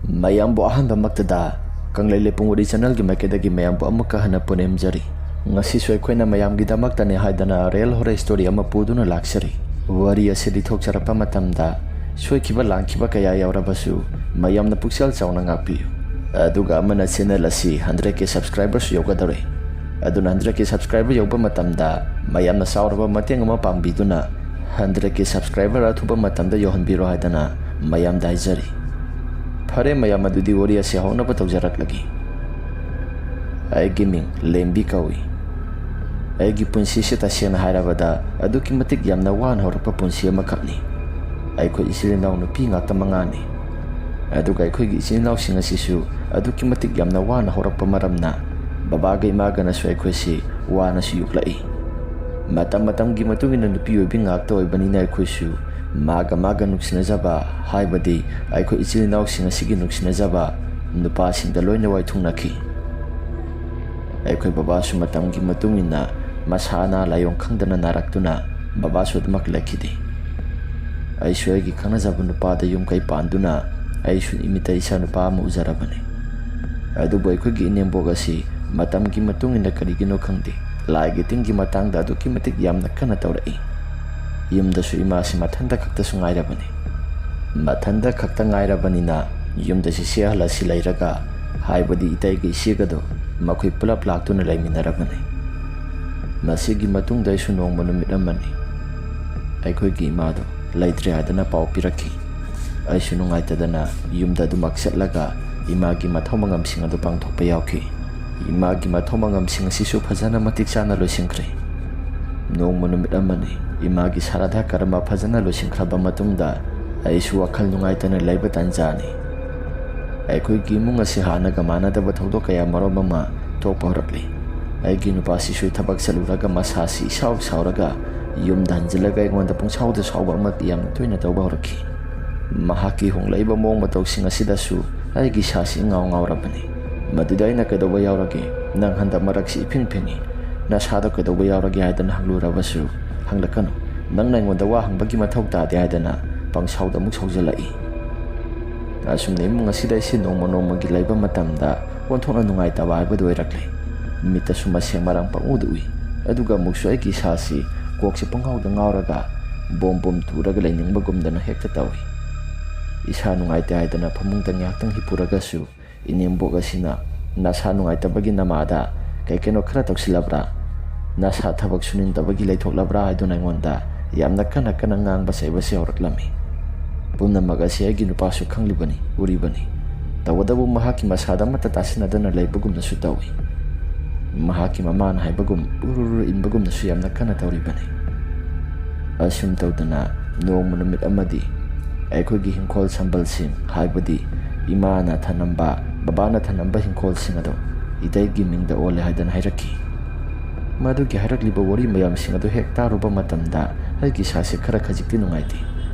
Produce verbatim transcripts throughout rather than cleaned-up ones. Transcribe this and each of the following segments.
ꯃꯌꯥꯝꯕꯨ ꯑꯍꯥꯟꯕꯃꯛꯇꯗ ꯀꯪꯂꯩ ꯂꯩꯄꯨꯡ ꯋꯥꯔꯤ ꯆꯦꯅꯦꯜꯒꯤ ꯃꯥꯏꯀꯩꯗꯒꯤ ꯃꯌꯥꯝꯕꯨ ꯑꯃꯨꯛꯀ ꯍꯟꯅ ꯄꯨꯅꯦꯝꯖꯔꯤ꯫ ꯉꯁꯤꯁꯨ ꯑꯩꯈꯣꯏꯅ ꯃꯌꯥꯝꯒꯤꯗꯃꯛꯇꯅꯦ ꯍꯥꯏꯗꯅ ꯔꯤꯌꯦꯜ ꯍꯣꯔꯔ ꯁ꯭ꯇꯣꯔꯤ ꯑꯃ ꯄꯨꯗꯨꯅ ꯂꯥꯛꯆꯔꯤ꯫ ꯋꯥꯔꯤ ꯑꯁꯤ ꯂꯤꯊꯣꯛꯆꯔꯛꯄ ꯃꯇꯝꯗ ꯁꯣꯏꯈꯤꯕ ꯂꯥꯟꯈꯤꯕ ꯀꯌꯥ ꯌꯥꯎꯔꯕꯁꯨ ꯃꯌꯥꯝꯅ ꯄꯨꯛꯆꯦꯜ ꯆꯥꯎꯅ ꯉꯥꯛꯄꯤꯌꯨ꯫ ꯑꯗꯨꯒ ꯑꯃꯅ ꯆꯦꯅꯦꯜ ꯑꯁꯤ ꯍꯟꯗ꯭ꯔꯦꯠ ꯀꯦ ꯁꯕꯁꯀ꯭ꯔꯥꯏꯕꯔꯁꯨ ꯌꯧꯒꯗꯧꯔꯦ꯫ ꯑꯗꯨꯅ ꯍꯟꯗ꯭ꯔꯦꯠ ꯀꯦ ꯁꯕꯁꯀ꯭ꯔꯥꯏꯕꯔ ꯌꯧꯕ ꯃꯇꯝꯗ ꯃꯌꯥꯝꯅ ꯆꯥꯎꯔꯕ ꯃꯇꯦꯡ ꯑꯃ ꯄꯥꯡꯕꯤꯗꯨꯅ ꯍꯟꯗ꯭ꯔꯦꯠ ꯀꯦ ꯁꯕꯁꯀ꯭ꯔꯥꯏꯕꯔ ꯑꯊꯨꯕ ꯃꯇꯝꯗ ꯌꯧꯍꯟꯕꯤꯔꯣ ꯍꯥꯏꯗꯅ ꯃꯌꯥꯝꯗ ꯍꯥꯏꯖꯔꯤ꯫ ꯐꯔꯦ ꯃꯌꯥꯝ, ꯑꯗꯨꯗꯤ ꯋꯥꯔꯤ ꯑꯁꯤ ꯍꯧꯅꯕ ꯇꯧꯖꯔꯛꯂꯒꯦ꯫ ꯑꯩꯒꯤ ꯃꯤꯡ ꯂꯦꯝꯕꯤ ꯀꯧꯏ꯫ ꯑꯩꯒꯤ ꯄꯨꯟꯁꯤꯁꯤ ꯇꯁꯦꯡꯅ ꯍꯥꯏꯔꯕꯗ ꯑꯗꯨꯛꯀꯤ ꯃꯇꯤꯛ ꯌꯥꯝꯅ ꯋꯥꯅ ꯍꯧꯔꯛꯄ ꯄꯨꯟꯁꯤ ꯑꯃꯈꯛꯅꯤ꯫ ꯑꯩꯈꯣꯏ ꯏꯆꯤꯜ ꯏꯅꯥꯎ ꯅꯨꯄꯤ ꯉꯥꯛꯇ ꯃꯉꯥꯅꯤ꯫ ꯑꯗꯨꯒ ꯑꯩꯈꯣꯏꯒꯤ ꯏꯆꯤꯜ ꯏꯅꯥꯎꯁꯤꯡ ꯑꯁꯤꯁꯨ ꯑꯗꯨꯛꯀꯤ ꯃꯇꯤꯛ ꯌꯥꯝꯅ ꯋꯥꯅ ꯍꯧꯔꯛꯄ ꯃꯔꯝꯅ ꯕꯕꯥꯒ ꯏꯃꯥꯒꯅꯁꯨ ꯑꯩꯈꯣꯏꯁꯤ ꯋꯥꯅꯁꯨ ꯌꯣꯛꯂꯛꯏ꯫ ꯃꯇꯝ ꯃꯇꯝꯒꯤ ꯃꯇꯨꯡ ꯏꯟꯅ ꯅꯨꯄꯤ ꯑꯣꯏꯕꯤ ꯉꯥꯛꯇ ꯑꯣꯏꯕꯅꯤꯅ ꯑꯩꯈꯣꯏꯁꯨ ꯃꯥꯒ ꯃꯥꯒ ꯅꯨꯡꯁꯤꯅꯖꯕ, ꯍꯥꯏꯕꯗꯤ ꯑꯩꯈꯣꯏ ꯏꯆꯤꯜ ꯏꯅꯥꯎꯁꯤꯡ ꯑꯁꯤꯒꯤ ꯅꯨꯡꯁꯤꯅꯖꯕ ꯅꯨꯄꯥꯁꯤꯡꯗ ꯂꯣꯏꯅ ꯋꯥꯏꯊꯨꯡꯅꯈꯤ꯫ ꯑꯩꯈꯣꯏ ꯕꯕꯥꯁꯨ ꯃꯇꯝꯒꯤ ꯃꯇꯨꯡ ꯏꯟꯅ ꯃꯁꯥ ꯑꯅꯥ ꯂꯥꯏꯌꯣꯡ ꯈꯪꯗꯅ ꯅꯥꯔꯛꯇꯨꯅ ꯕꯕꯥꯁꯨ ꯑꯗꯨꯃꯛ ꯂꯩꯈꯤꯗꯦ꯫ ꯑꯩꯁꯨ ꯑꯩꯒꯤ ꯈꯪꯅꯖꯕ ꯅꯨꯄꯥꯗ ꯌꯨꯝ ꯀꯩ ꯄꯥꯟꯗꯨꯅ ꯑꯩꯁꯨ ꯏꯃꯤꯠꯇ ꯏꯆꯥ ꯅꯨꯄꯥ ꯑꯃ ꯎꯖꯔꯕꯅꯤ꯫ ꯑꯗꯨꯕꯨ ꯑꯩꯈꯣꯏꯒꯤ ꯏꯅꯦꯝꯕꯣꯛ ꯑꯁꯤ ꯃꯇꯝꯒꯤ ꯃꯇꯨꯡ ꯏꯟꯅ ꯀꯔꯤꯒꯤꯅꯣ ꯈꯪꯗꯦ, ꯂꯥꯏꯒꯤ ꯇꯤꯟꯒꯤ ꯃꯇꯥꯡꯗ ꯑꯗꯨꯛꯀꯤ ꯃꯇꯤꯛ ꯌꯥꯝꯅ ꯀꯟꯅ ꯇꯧꯔꯛꯏ꯫ ꯌꯨꯝꯗꯁꯨ ꯏꯃꯥꯁꯤ ꯃꯊꯟꯇ ꯈꯛꯇꯁꯨ ꯉꯥꯏꯔꯕꯅꯤ꯫ ꯃꯊꯟꯇ ꯈꯛꯇ ꯉꯥꯏꯔꯕꯅꯤꯅ ꯌꯨꯝꯗ ꯆꯤꯆꯦ ꯑꯍꯜ ꯑꯁꯤ ꯂꯩꯔꯒ, ꯍꯥꯏꯕꯗꯤ ꯏꯇꯩꯒ ꯏꯆꯦꯒꯗꯣ, ꯃꯈꯣꯏ ꯄꯨꯂꯞ ꯂꯥꯛꯇꯨꯅ ꯂꯩꯃꯤꯟꯅꯔꯕꯅꯤ꯫ ꯃꯁꯤꯒꯤ ꯃꯇꯨꯡꯗ ꯑꯩꯁꯨ ꯅꯣꯡꯃ ꯅꯨꯃꯤꯠ ꯑꯃꯅꯤ ꯑꯩꯈꯣꯏꯒꯤ ꯏꯃꯥꯗꯣ ꯂꯩꯇ꯭ꯔꯦ ꯍꯥꯏꯗꯅ ꯄꯥꯎ ꯄꯤꯔꯛꯈꯤ꯫ ꯑꯩꯁꯨ ꯅꯨꯡꯉꯥꯏꯇꯗꯅ ꯌꯨꯝꯗ ꯑꯗꯨꯃꯛ ꯆꯠꯂꯒ ꯏꯃꯥꯒꯤ ꯃꯊꯧ ꯃꯉꯝꯁꯤꯡ ꯑꯗꯨ ꯄꯥꯡꯊꯣꯛꯄ ꯌꯥꯎꯈꯤ꯫ ꯏꯃꯥꯒꯤ ꯃꯊꯧ ꯃꯉꯝꯁꯤꯡ ꯑꯁꯤꯁꯨ ꯐꯖꯅ ꯃꯇꯤꯛ ꯆꯥꯅ ꯂꯣꯏꯁꯤꯟꯈ꯭ꯔꯦ꯫ ꯅꯣꯡꯃ ꯅꯨꯃꯤꯠ ꯑꯃꯅꯤ ꯏꯃꯥꯒꯤ ꯁꯥꯔꯥꯙ ꯀꯔꯃ ꯐꯖꯅ ꯂꯣꯏꯁꯤꯟꯈ꯭ꯔꯕ ꯃꯇꯨꯡꯗ ꯑꯩꯁꯨ ꯋꯥꯈꯜ ꯅꯨꯡꯉꯥꯏꯇꯅ ꯂꯩꯕ ꯇꯥꯟꯖꯥꯅꯤ꯫ ꯑꯩꯈꯣꯏꯒꯤ ꯏꯃꯨꯡ ꯑꯁꯤ ꯍꯥꯟꯅꯒ ꯃꯥꯟꯅꯗꯕ ꯊꯧꯗꯣꯛ ꯀꯌꯥ ꯃꯔꯨꯝ ꯑꯃ ꯊꯣꯛꯄ ꯍꯧꯔꯛꯂꯤ꯫ ꯑꯩꯒꯤ ꯅꯨꯄꯥꯁꯤꯁꯨ ꯊꯕꯛ ꯆꯠꯂꯨꯔꯒ ꯃꯁꯥꯁꯤ ꯏꯁꯥꯎ ꯁꯥꯎꯔꯒ ꯌꯨꯝꯗ ꯍꯟꯖꯤꯜꯂꯒ ꯑꯩꯉꯣꯟꯗ ꯄꯨꯡꯁꯥꯎꯗ ꯁꯥꯎꯕ ꯑꯃꯗꯤ ꯌꯥꯝꯅ ꯇꯣꯏꯅ ꯇꯧꯕ ꯍꯧꯔꯛꯈꯤ꯫ ꯃꯍꯥꯛꯀꯤ ꯍꯣꯡꯂꯛꯏꯕ ꯃꯑꯣꯡ ꯃꯇꯧꯁꯤꯡ ꯑꯁꯤꯗꯁꯨ ꯑꯩꯒꯤ ꯏꯁꯥꯁꯤ ꯏꯉꯥꯎ ꯉꯥꯎꯔꯕꯅꯤ꯫ "ꯃꯗꯨꯗ ꯑꯩꯅ ꯀꯩꯗꯧꯕ ꯌꯥꯎꯔꯒꯦ? ꯅꯪ ꯍꯟꯗꯛ ꯃꯔꯛꯁꯤ ꯏꯐꯤꯡ ꯐꯤꯡꯉꯤ꯫ ꯅꯁꯥꯗꯣ ꯀꯩꯗꯧꯕ ꯌꯥꯎꯔꯒꯦ?" ꯍꯥꯏꯗꯅ ꯍꯪꯂꯨꯔꯕꯁꯨ, "ꯍꯪꯂꯛꯀꯅꯨ, ꯅꯪꯅ ꯑꯩꯉꯣꯟꯗ ꯋꯥ ꯍꯪꯕꯒꯤ ꯃꯊꯧ ꯇꯥꯗꯦ" ꯍꯥꯏꯗꯅ ꯄꯪꯁꯥꯎꯗ ꯑꯃꯨꯛ ꯁꯥꯎꯖꯜꯂꯛꯏ꯫ ꯑꯁꯨꯝꯅ ꯏꯃꯨꯡ ꯑꯁꯤꯗ ꯑꯩꯁꯤ ꯅꯣꯡꯃ ꯅꯣꯡꯃꯒꯤ ꯂꯩꯕ ꯃꯇꯝꯗ ꯑꯣꯟꯊꯣꯛꯅ ꯅꯨꯡꯉꯥꯏꯇꯕ ꯍꯥꯏꯕꯗꯨ ꯑꯣꯏꯔꯛꯂꯦ꯫ ꯃꯤꯠꯇꯁꯨ ꯃꯁꯦꯡ ꯃꯔꯥꯡ ꯄꯪꯎꯗ ꯎꯏ꯫ ꯑꯗꯨꯒ ꯑꯃꯨꯛꯁꯨ ꯑꯩꯒꯤ ꯏꯁꯥꯁꯤ ꯀꯣꯛꯁꯤ ꯄꯪꯉꯥꯎꯗ ꯉꯥꯎꯔꯒ ꯕꯣꯝ ꯕꯣꯝ ꯇꯨꯔꯒ ꯂꯩꯅꯤꯡꯕꯒꯨꯝꯗꯅ ꯍꯦꯛꯇ ꯇꯧꯏ꯫ ꯏꯁꯥ ꯅꯨꯡꯉꯥꯏꯇꯦ ꯍꯥꯏꯗꯅ ꯐꯃꯨꯡꯗ ꯉꯥꯏꯍꯥꯛꯇꯪ ꯍꯤꯞꯄꯨꯔꯒꯁꯨ ꯏꯅꯦꯝꯕꯣꯛ ꯑꯁꯤꯅ ꯅꯁꯥ ꯅꯨꯡꯉꯥꯏꯇꯕꯒꯤ ꯅꯃꯥꯗ ꯀꯩ ꯀꯩꯅꯣ ꯈꯔ ꯇꯧꯁꯤꯜꯂꯕ꯭ꯔꯥ? ꯅꯁꯥ ꯊꯕꯛ ꯁꯨꯅꯤꯡꯗꯕꯒꯤ ꯂꯩꯊꯣꯛꯂꯕ꯭ꯔꯥ ꯍꯥꯏꯗꯨꯅ ꯑꯩꯉꯣꯟꯗ ꯌꯥꯝꯅ ꯀꯟꯅ ꯀꯟꯅ ꯉꯥꯡꯕ ꯆꯩꯕꯁꯤ ꯍꯧꯔꯛꯂꯝꯃꯤ꯫ ꯄꯨꯝꯅꯃꯛ ꯑꯁꯤ ꯑꯩꯒꯤ ꯅꯨꯄꯥꯁꯨ ꯈꯪꯂꯤꯕꯅꯤ, ꯎꯔꯤꯕꯅꯤ꯫ ꯇꯧꯕꯇꯕꯨ ꯃꯍꯥꯛꯀꯤ ꯃꯁꯥꯗ ꯑꯃꯠꯇ ꯇꯥꯁꯤꯟꯅꯗꯅ ꯂꯩꯕꯒꯨꯝꯅꯁꯨ ꯇꯧꯏ꯫ ꯃꯍꯥꯛꯀꯤ ꯃꯃꯥꯅ ꯍꯥꯏꯕꯒꯨꯝ ꯎꯔꯨꯔꯨ ꯏꯟꯕꯒꯨꯝꯅꯁꯨ ꯌꯥꯝꯅ ꯀꯟꯅ ꯇꯧꯔꯤꯕꯅꯤ꯫ ꯑꯁꯨꯝ ꯇꯧꯗꯅ ꯅꯣꯡꯃ ꯅꯨꯃꯤꯠ ꯑꯃꯗꯤ ꯑꯩꯈꯣꯏꯒꯤ ꯍꯤꯡꯈꯣꯜ ꯁꯝꯕꯜꯁꯤꯡ, ꯍꯥꯏꯕꯗꯤ ꯏꯃꯥꯅ ꯊꯅꯝꯕ, ꯕꯕꯥꯅ ꯊꯅꯝꯕ ꯍꯤꯡꯈꯣꯜꯁꯤꯡ ꯑꯗꯨ ꯏꯇꯩꯒꯤ ꯃꯤꯡꯗ ꯑꯣꯜꯂꯦ ꯍꯥꯏꯗꯅ ꯍꯥꯏꯔꯛꯈꯤ꯫ ꯃꯗꯨꯒꯤ ꯍꯥꯏꯔꯛꯂꯤꯕ ꯋꯥꯔꯤ ꯃꯌꯥꯝꯁꯤꯡ ꯑꯗꯨ ꯍꯦꯛ ꯇꯥꯔꯨꯕ ꯃꯇꯝꯗ ꯑꯩꯒꯤ ꯏꯁꯥꯁꯦ ꯈꯔ ꯈꯖꯤꯛꯇꯤ ꯅꯨꯡꯉꯥꯏꯇꯦ꯫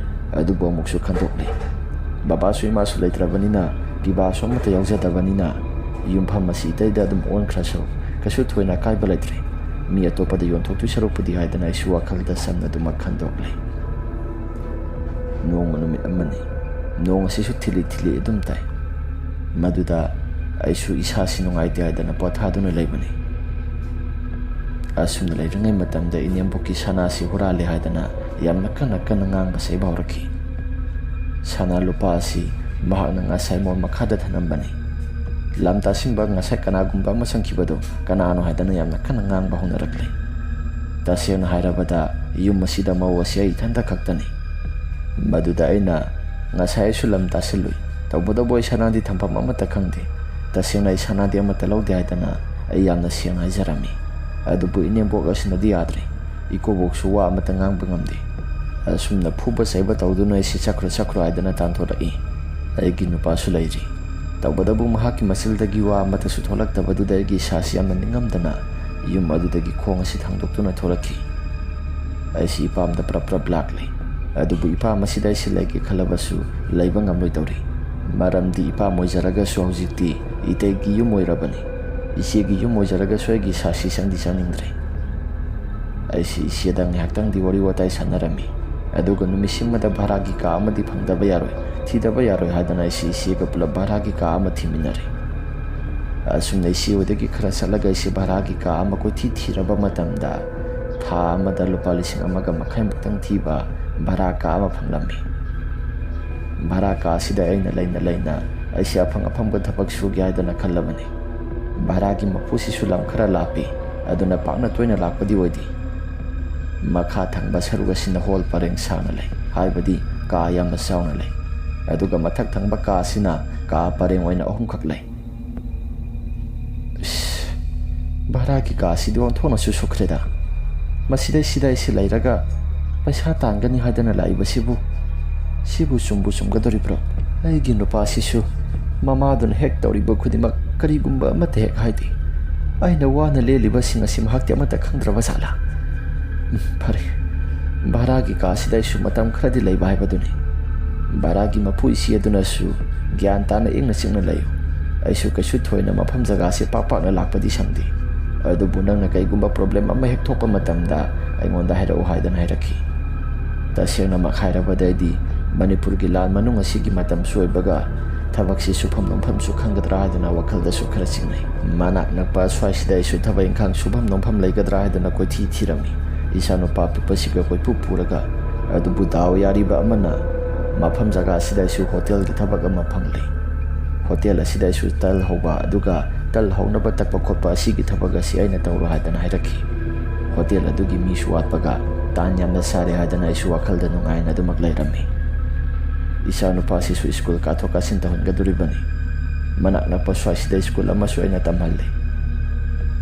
ꯑꯗꯨꯕꯨ ꯑꯃꯨꯛꯁꯨ ꯈꯟꯗꯣꯛꯂꯤ꯫ ꯕꯕꯥꯁꯨ ꯏꯃꯥꯁꯨ ꯂꯩꯇ꯭ꯔꯕꯅꯤꯅ, ꯄꯤꯕꯥꯁꯨ ꯑꯃꯠꯇ ꯌꯥꯎꯖꯗꯕꯅꯤꯅ, ꯌꯨꯝꯐꯝ ꯑꯁꯤ ꯏꯇꯩꯗ ꯑꯗꯨꯝ ꯑꯣꯟꯈ꯭ꯔꯁꯨ ꯀꯩꯁꯨ ꯊꯣꯏꯅ ꯑꯀꯥꯏꯕ ꯂꯩꯇ꯭ꯔꯦ꯫ ꯃꯤ ꯑꯇꯣꯞꯄꯗ ꯌꯣꯟꯊꯣꯛꯇꯣꯏ ꯁꯔꯨꯛꯄꯨꯗꯤ ꯍꯥꯏꯗꯅ ꯑꯩꯁꯨ ꯋꯥꯈꯜꯗ ꯆꯝꯅ ꯑꯗꯨꯃꯛ ꯈꯟꯗꯣꯛꯂꯤ꯫ ꯅꯣꯡꯃ ꯅꯨꯃꯤꯠ ꯑꯃꯅꯤ꯫ ꯅꯣꯡ ꯑꯁꯤꯁꯨ ꯊꯤꯂꯤ ꯊꯤꯂꯤ ꯑꯗꯨꯝ ꯇꯥꯏ꯫ ꯃꯗꯨꯗ ꯑꯩꯁꯨ ꯏꯁꯥꯁꯤ ꯅꯨꯡꯉꯥꯏꯇꯦ ꯍꯥꯏꯗꯅ ꯄꯣꯊꯥꯗꯨꯅ ꯂꯩꯕꯅꯤ꯫ ꯑꯁꯨꯝꯅ ꯂꯩꯔꯤꯉꯩ ꯃꯇꯝꯗ ꯏꯅꯦꯝꯕꯣꯛꯀꯤ ꯁꯅꯥꯁꯤ ꯍꯨꯔꯥꯜꯂꯦ ꯍꯥꯏꯗꯅ ꯌꯥꯝꯅ ꯀꯟꯅ ꯀꯟꯅ ꯉꯥꯡꯕ ꯆꯩꯕ ꯍꯧꯔꯛꯈꯤ꯫ ꯁꯅꯥ ꯂꯨꯄꯥ ꯑꯁꯤ ꯃꯍꯥꯛꯅ ꯉꯁꯥꯏ ꯃꯣꯟ ꯃꯈꯥꯗ ꯊꯅꯝꯕꯅꯤ꯫ ꯂꯝ ꯇꯥꯁꯤꯟꯕ ꯉꯁꯥꯏ ꯀꯅꯥꯒꯨꯝꯕ ꯑꯃ ꯆꯪꯈꯤꯕꯗꯨ ꯀꯅꯥꯅꯣ ꯍꯥꯏꯗꯅ ꯌꯥꯝꯅ ꯀꯟꯅ ꯉꯥꯡꯕ ꯍꯧꯅꯔꯛꯂꯦ꯫ ꯇꯁꯦꯡꯅ ꯍꯥꯏꯔꯕꯗ ꯌꯨꯝ ꯑꯁꯤꯗ ꯃꯧ ꯑꯁꯤ ꯑꯩ ꯏꯊꯟꯇ ꯈꯛꯇꯅꯤ꯫ ꯃꯗꯨꯗ ꯑꯩꯅ ꯉꯁꯥꯏ ꯑꯩꯁꯨ ꯂꯝ ꯇꯥꯁꯤꯜꯂꯨꯏ꯫ ꯇꯧꯕꯇꯕꯨ ꯑꯩ ꯁꯅꯥꯗꯤ ꯊꯝꯐꯝ ꯑꯃꯠꯇ ꯈꯪꯗꯦ꯫ ꯇꯁꯦꯡꯅ ꯑꯩ ꯁꯅꯥꯗꯤ ꯑꯃꯠꯇ ꯂꯧꯗꯦ ꯍꯥꯏꯗꯅ ꯑꯩ ꯌꯥꯝꯅ ꯁꯦꯡꯅ ꯍꯥꯏꯖꯔꯝꯃꯤ꯫ ꯑꯗꯨꯕꯨ ꯏꯅꯦꯝꯕꯣꯛ ꯑꯁꯤꯅꯗꯤ ꯌꯥꯗ꯭ꯔꯦ꯫ ꯏꯀꯨꯕꯣꯛꯁꯨ ꯋꯥ ꯑꯃꯠꯇ ꯉꯥꯡꯕ ꯉꯝꯗꯦ꯫ ꯑꯁꯨꯝꯅ ꯐꯨꯕ ꯆꯩꯕ ꯇꯧꯗꯨꯅ ꯑꯩꯁꯤ ꯆꯠꯈ꯭ꯔꯣ ꯆꯠꯈ꯭ꯔꯣ ꯍꯥꯏꯗꯅ ꯇꯥꯟꯊꯣꯔꯛꯏ꯫ ꯑꯩꯒꯤ ꯅꯨꯄꯥꯁꯨ ꯂꯩꯔꯤ꯫ ꯇꯧꯕꯇꯕꯨ ꯃꯍꯥꯛꯀꯤ ꯃꯆꯤꯜꯗꯒꯤ ꯋꯥ ꯑꯃꯠꯇꯁꯨ ꯊꯣꯛꯂꯛꯇꯕꯗꯨꯗ ꯑꯩꯒꯤ ꯏꯁꯥꯁꯤ ꯌꯥꯝꯅ ꯅꯤꯡꯉꯝꯗꯅ ꯌꯨꯝ ꯑꯗꯨꯗꯒꯤ ꯈꯣꯡ ꯑꯁꯤ ꯊꯥꯡꯗꯣꯛꯇꯨꯅ ꯊꯣꯛꯂꯛꯈꯤ꯫ ꯑꯩꯁꯤ ꯏꯄꯥꯝꯗ ꯄ꯭ꯔꯞ ꯄ꯭ꯔꯞ ꯂꯥꯛꯂꯤ꯫ ꯑꯗꯨꯕꯨ ꯏꯄꯥꯝ ꯑꯁꯤꯗ ꯑꯩꯁꯤ ꯂꯩꯒꯦ ꯈꯜꯂꯕꯁꯨ ꯂꯩꯕ ꯉꯝꯂꯣꯏꯗꯧꯔꯤ꯫ ꯃꯔꯝꯗꯤ ꯏꯄꯥꯝ ꯑꯣꯏꯖꯔꯒꯁꯨ ꯍꯧꯖꯤꯛꯇꯤ ꯏꯇꯩꯒꯤ ꯌꯨꯝ ꯑꯣꯏꯔꯕꯅꯤ꯫ ꯏꯆꯦꯒꯤ ꯌꯨꯝ ꯑꯣꯏꯖꯔꯒꯁꯨ ꯑꯩꯒꯤ ꯏꯁꯥꯁꯤ ꯆꯪꯗꯤ ꯆꯪꯅꯤꯡꯗ꯭ꯔꯦ꯫ ꯑꯩꯁꯤ ꯏꯆꯦꯗ ꯉꯥꯏꯍꯥꯛꯇꯪꯗꯤ ꯋꯥꯔꯤ ꯋꯥꯇꯥꯏ ꯁꯥꯟꯅꯔꯝꯃꯤ꯫ ꯑꯗꯨꯒ ꯅꯨꯃꯤꯠꯁꯤꯃꯗ ꯚꯔꯥꯒꯤ ꯀꯥ ꯑꯃꯗꯤ ꯐꯪꯗꯕ ꯌꯥꯔꯣꯏ, ꯊꯤꯗꯕ ꯌꯥꯔꯣꯏ ꯍꯥꯏꯗꯅ ꯑꯩꯁꯤ ꯏꯆꯦꯒ ꯄꯨꯂꯞ ꯚꯔꯥꯒꯤ ꯀꯥ ꯑꯃ ꯊꯤꯃꯤꯟꯅꯔꯦ꯫ ꯑꯁꯨꯝꯅ ꯏꯆꯦ ꯍꯣꯏꯗꯒꯤ ꯈꯔ ꯆꯠꯂꯒ ꯑꯩꯁꯦ ꯚꯔꯥꯒꯤ ꯀꯥ ꯑꯃ ꯀꯣꯏꯊꯤ ꯊꯤꯔꯕ ꯃꯇꯝꯗ, ꯊꯥ ꯑꯃꯗ ꯂꯨꯄꯥ ꯂꯤꯁꯤꯡ ꯑꯃꯒ ꯃꯈꯥꯏꯃꯨꯛꯇꯪ ꯊꯤꯕ ꯚꯔꯥ ꯀꯥ ꯑꯃ ꯐꯪꯂꯝꯃꯤ꯫ ꯚꯔꯥ ꯀꯥ ꯑꯁꯤꯗ ꯑꯩꯅ ꯂꯩꯅ ꯂꯩꯅ ꯑꯩꯁꯦ ꯑꯐꯪ ꯑꯐꯪꯕ ꯊꯕꯛ ꯁꯨꯒꯦ ꯍꯥꯏꯗꯅ ꯈꯜꯂꯕꯅꯤ꯫ ꯚꯔꯥꯒꯤ ꯃꯄꯨꯁꯤꯁꯨ ꯂꯝ ꯈꯔ ꯂꯥꯞꯄꯤ, ꯑꯗꯨꯅ ꯄꯥꯛꯅ ꯇꯣꯏꯅ ꯂꯥꯛꯄꯗꯤ ꯑꯣꯏꯗꯦ꯫ ꯃꯈꯥ ꯊꯪꯕ ꯁꯔꯨꯛ ꯑꯁꯤꯅ ꯍꯣꯜ ꯄꯔꯦꯡ ꯁꯥꯡꯅ ꯂꯩ, ꯍꯥꯏꯕꯗꯤ ꯀꯥ ꯌꯥꯝꯅ ꯆꯥꯎꯅ ꯂꯩ꯫ ꯑꯗꯨꯒ ꯃꯊꯛ ꯊꯪꯕ ꯀꯥ ꯑꯁꯤꯅ ꯀꯥ ꯄꯔꯦꯡ ꯑꯣꯏꯅ ꯑꯍꯨꯝꯈꯛ ꯂꯩ꯫ ꯏꯁ, ꯚꯔꯥꯒꯤ ꯀꯥ ꯑꯁꯤꯗꯤ ꯑꯣꯟꯊꯣꯛꯅꯁꯨ ꯁꯨꯛꯈ꯭ꯔꯦꯗ꯫ ꯃꯁꯤꯗꯩꯁꯤꯗ ꯑꯩꯁꯦ ꯂꯩꯔꯒ ꯄꯩꯁꯥ ꯇꯥꯟꯒꯅꯤ ꯍꯥꯏꯗꯅ ꯂꯥꯛꯏꯕꯁꯤꯕꯨ, ꯁꯤꯕꯨ ꯆꯨꯝꯕꯨ ꯆꯨꯝꯒꯗꯧꯔꯤꯕ꯭ꯔꯣ? ꯑꯩꯒꯤ ꯅꯨꯄꯥꯁꯤꯁꯨ ꯃꯃꯥꯗꯨꯅ ꯍꯦꯛ ꯇꯧꯔꯤꯕ ꯈꯨꯗꯤꯡꯃꯛ ꯀꯔꯤꯒꯨꯝꯕ ꯑꯃꯠꯇ ꯍꯦꯛ ꯍꯥꯏꯗꯦ꯫ ꯑꯩꯅ ꯋꯥꯅ ꯂꯦꯜꯂꯤꯕꯁꯤꯡ ꯑꯁꯤ ꯃꯍꯥꯛꯇꯤ ꯑꯃꯠꯇ ꯈꯪꯗ꯭ꯔꯕ ꯖꯥꯠꯂꯥ? ꯎꯝ, ꯐꯔꯦ, ꯚꯔꯥꯒꯤ ꯀꯥ ꯑꯁꯤꯗ ꯑꯩꯁꯨ ꯃꯇꯝ ꯈꯔꯗꯤ ꯂꯩꯕ ꯍꯥꯏꯕꯗꯨꯅꯤ꯫ ꯚꯔꯥꯒꯤ ꯃꯄꯨ ꯏꯆꯦ ꯑꯗꯨꯅꯁꯨ ꯒ꯭ꯌꯥꯟ ꯇꯥꯅ ꯏꯪꯅ ꯆꯤꯛꯅ ꯂꯩꯌꯨ꯫ ꯑꯩꯁꯨ ꯀꯩꯁꯨ ꯊꯣꯏꯅ ꯃꯐꯝ ꯖꯒꯥꯁꯦ ꯄꯥꯛ ꯄꯥꯛꯅ ꯂꯥꯛꯄꯗꯤ ꯁꯪꯗꯦ꯫ ꯑꯗꯨꯕꯨ ꯅꯪꯅ ꯀꯩꯒꯨꯝꯕ ꯄ꯭ꯔꯣꯕ꯭ꯂꯦꯝ ꯑꯃ ꯍꯦꯛ ꯊꯣꯛꯄ ꯃꯇꯝꯗ ꯑꯩꯉꯣꯟꯗ ꯍꯥꯏꯔꯛꯎ ꯍꯥꯏꯗꯅ ꯍꯥꯏꯔꯛꯈꯤ꯫ ꯇꯁꯦꯡꯅꯃꯛ ꯍꯥꯏꯔꯕꯗ ꯑꯩꯗꯤ ꯃꯅꯤꯄꯨꯔꯒꯤ ꯂꯥꯟ ꯃꯅꯨꯡ ꯑꯁꯤꯒꯤ ꯃꯇꯝꯁꯨ ꯑꯣꯏꯕꯒ ꯊꯕꯛꯁꯤ ꯁꯨꯐꯝ ꯅꯣꯝꯐꯝꯁꯨ ꯈꯪꯒꯗ꯭ꯔꯥ ꯍꯥꯏꯗꯅ ꯋꯥꯈꯜꯗꯁꯨ ꯈꯔ ꯆꯤꯡꯅꯩ꯫ ꯃꯅꯥꯛ ꯅꯛꯄ ꯑꯁ꯭ꯋꯥꯏꯁꯤꯗ ꯑꯩꯁꯨ ꯊꯕꯛ ꯏꯪꯈꯥꯡ ꯁꯨꯐꯝ ꯅꯣꯝꯐꯝ ꯂꯩꯒꯗ꯭ꯔꯥ ꯍꯥꯏꯗꯅ ꯀꯣꯏꯊꯤ ꯊꯤꯔꯝꯃꯤ꯫ ꯏꯆꯥꯅꯨꯄꯥ ꯑꯄꯤꯛꯄꯁꯤꯒ ꯀꯣꯏꯄꯨ ꯄꯨꯔꯒ꯫ ꯑꯗꯨꯕꯨ ꯗꯥꯎ ꯌꯥꯔꯤꯕ ꯑꯃꯅ ꯃꯐꯝ ꯖꯒꯥ ꯑꯁꯤꯗ ꯑꯩꯁꯨ ꯍꯣꯇꯦꯜꯒꯤ ꯊꯕꯛ ꯑꯃ ꯐꯪꯂꯦ꯫ ꯍꯣꯇꯦꯜ ꯑꯁꯤꯗ ꯑꯩꯁꯨ ꯇꯜ ꯍꯧꯕ, ꯑꯗꯨꯒ ꯇꯜ ꯍꯧꯅꯕ ꯇꯛꯄ ꯈꯣꯠꯄ ꯑꯁꯤꯒꯤ ꯊꯕꯛ ꯑꯁꯤ ꯑꯩꯅ ꯇꯧꯔꯣ ꯍꯥꯏꯗꯅ ꯍꯥꯏꯔꯛꯈꯤ꯫ ꯍꯣꯇꯦꯜ ꯑꯗꯨꯒꯤ ꯃꯤꯁꯨ ꯋꯥꯠꯄꯒ ꯇꯥꯟ ꯌꯥꯝꯅ ꯆꯥꯔꯦ ꯍꯥꯏꯗꯅ ꯑꯩꯁꯨ ꯋꯥꯈꯜꯗ ꯅꯨꯡꯉꯥꯏꯅ ꯑꯗꯨꯃꯛ ꯂꯩꯔꯝꯃꯤ꯫ ꯏꯆꯥꯅꯨꯄꯥꯁꯤꯁꯨ ꯁ꯭ꯀꯨꯜ ꯀꯥꯊꯣꯛ ꯀꯥꯁꯤꯟ ꯇꯧꯍꯟꯒꯗꯧꯔꯤꯕꯅꯤ꯫ ꯃꯅꯥꯛ ꯅꯛꯄ ꯁ꯭ꯋꯥꯏꯁꯤꯗ ꯁ꯭ꯀꯨꯜ ꯑꯃꯁꯨ ꯑꯩꯅ ꯇꯝꯍꯜꯂꯤ꯫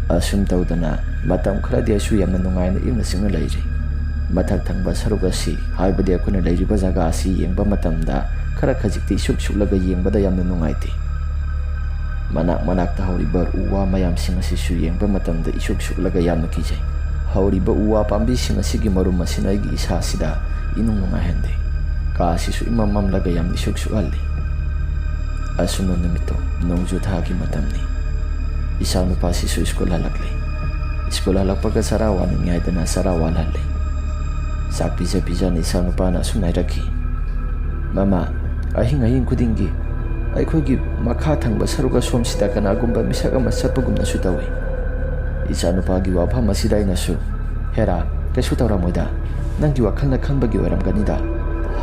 ꯑꯁꯨꯝ ꯇꯧꯗꯅ ꯃꯇꯝ ꯈꯔꯗꯤ ꯑꯩꯁꯨ ꯌꯥꯝꯅ ꯅꯨꯡꯉꯥꯏꯅ ꯏꯪꯅ ꯆꯤꯛꯅ ꯂꯩꯔꯤ꯫ ꯃꯊꯛ ꯊꯪꯕ ꯁꯔꯨꯛ ꯑꯁꯤ, ꯍꯥꯏꯕꯗꯤ ꯑꯩꯈꯣꯏꯅ ꯂꯩꯔꯤꯕ ꯖꯒꯥ ꯑꯁꯤ ꯌꯦꯡꯕ ꯃꯇꯝꯗ ꯈꯔ ꯈꯖꯤꯛꯇꯤ ꯏꯁꯨꯛ ꯁꯨꯛꯂꯒ ꯌꯦꯡꯕꯗ ꯌꯥꯝꯅ ꯅꯨꯡꯉꯥꯏꯇꯦ꯫ ꯃꯅꯥꯛ ꯃꯅꯥꯛꯇ ꯍꯧꯔꯤꯕ ꯎ ꯋꯥ ꯃꯌꯥꯝꯁꯤꯡ ꯑꯁꯤꯁꯨ ꯌꯦꯡꯕ ꯃꯇꯝꯗ ꯏꯁꯨꯛ ꯁꯨꯛꯂꯒ ꯌꯥꯝꯅ ꯀꯤꯖꯩ꯫ ꯍꯧꯔꯤꯕ ꯎ ꯋꯥ ꯄꯥꯝꯕꯤꯁꯤꯡ ꯑꯁꯤꯒꯤ ꯃꯔꯨꯝ ꯑꯁꯤꯅ ꯑꯩꯒꯤ ꯏꯁꯥꯁꯤꯗ ꯏꯅꯨꯡ ꯅꯨꯡꯉꯥꯏꯍꯟꯗꯦ꯫ ꯀꯥ ꯑꯁꯤꯁꯨ ꯏꯃꯝ ꯃꯝꯂꯒ ꯌꯥꯝꯅ ꯏꯁꯨꯛ ꯁꯨꯛꯍꯜꯂꯤ꯫ ꯑꯁꯨꯝꯅ ꯅꯨꯃꯤꯠꯇꯣ ꯅꯣꯡꯖꯨ ꯊꯥꯒꯤ ꯃꯇꯝꯅꯤ꯫ ꯏꯆꯥꯅꯨꯄꯥꯁꯤꯁꯨ ꯁ꯭ꯀꯨꯜ ꯍꯜꯂꯛꯂꯦ꯫ ꯁ꯭ꯀꯨꯜ ꯍꯜꯂꯛꯄꯒ ꯆꯔꯥ ꯋꯥꯅꯤꯡꯉꯤ ꯍꯥꯏꯗꯅ ꯆꯔꯥ ꯋꯥꯜꯍꯜꯂꯦ꯫ ꯆꯥꯛ ꯄꯤꯖ ꯄꯤꯖꯅ ꯏꯆꯥꯅꯨꯄꯥꯅ ꯑꯁꯨꯝꯅ ꯍꯥꯏꯔꯛꯈꯤ, "ꯃꯃꯥ, ꯑꯍꯤꯡ ꯑꯍꯤꯡ ꯈꯨꯗꯤꯡꯒꯤ ꯑꯩꯈꯣꯏꯒꯤ ꯃꯈꯥ ꯊꯪꯕ ꯁꯔꯨꯛ ꯑꯁꯣꯝꯁꯤꯗ ꯀꯅꯥꯒꯨꯝꯕ ꯃꯤꯁꯛ ꯑꯃ ꯆꯠꯄꯒꯨꯝꯅꯁꯨ ꯇꯧꯏ꯫" ꯏꯆꯥꯅꯨꯄꯥꯒꯤ ꯋꯥꯐꯝ ꯑꯁꯤꯗ ꯑꯩꯅꯁꯨ, "ꯍꯦꯔꯥ, ꯀꯩꯁꯨ ꯇꯧꯔꯝꯃꯣꯏꯗ, ꯅꯪꯒꯤ ꯋꯥꯈꯜꯅ ꯈꯟꯕꯒꯤ ꯑꯣꯏꯔꯝꯒꯅꯤꯗ"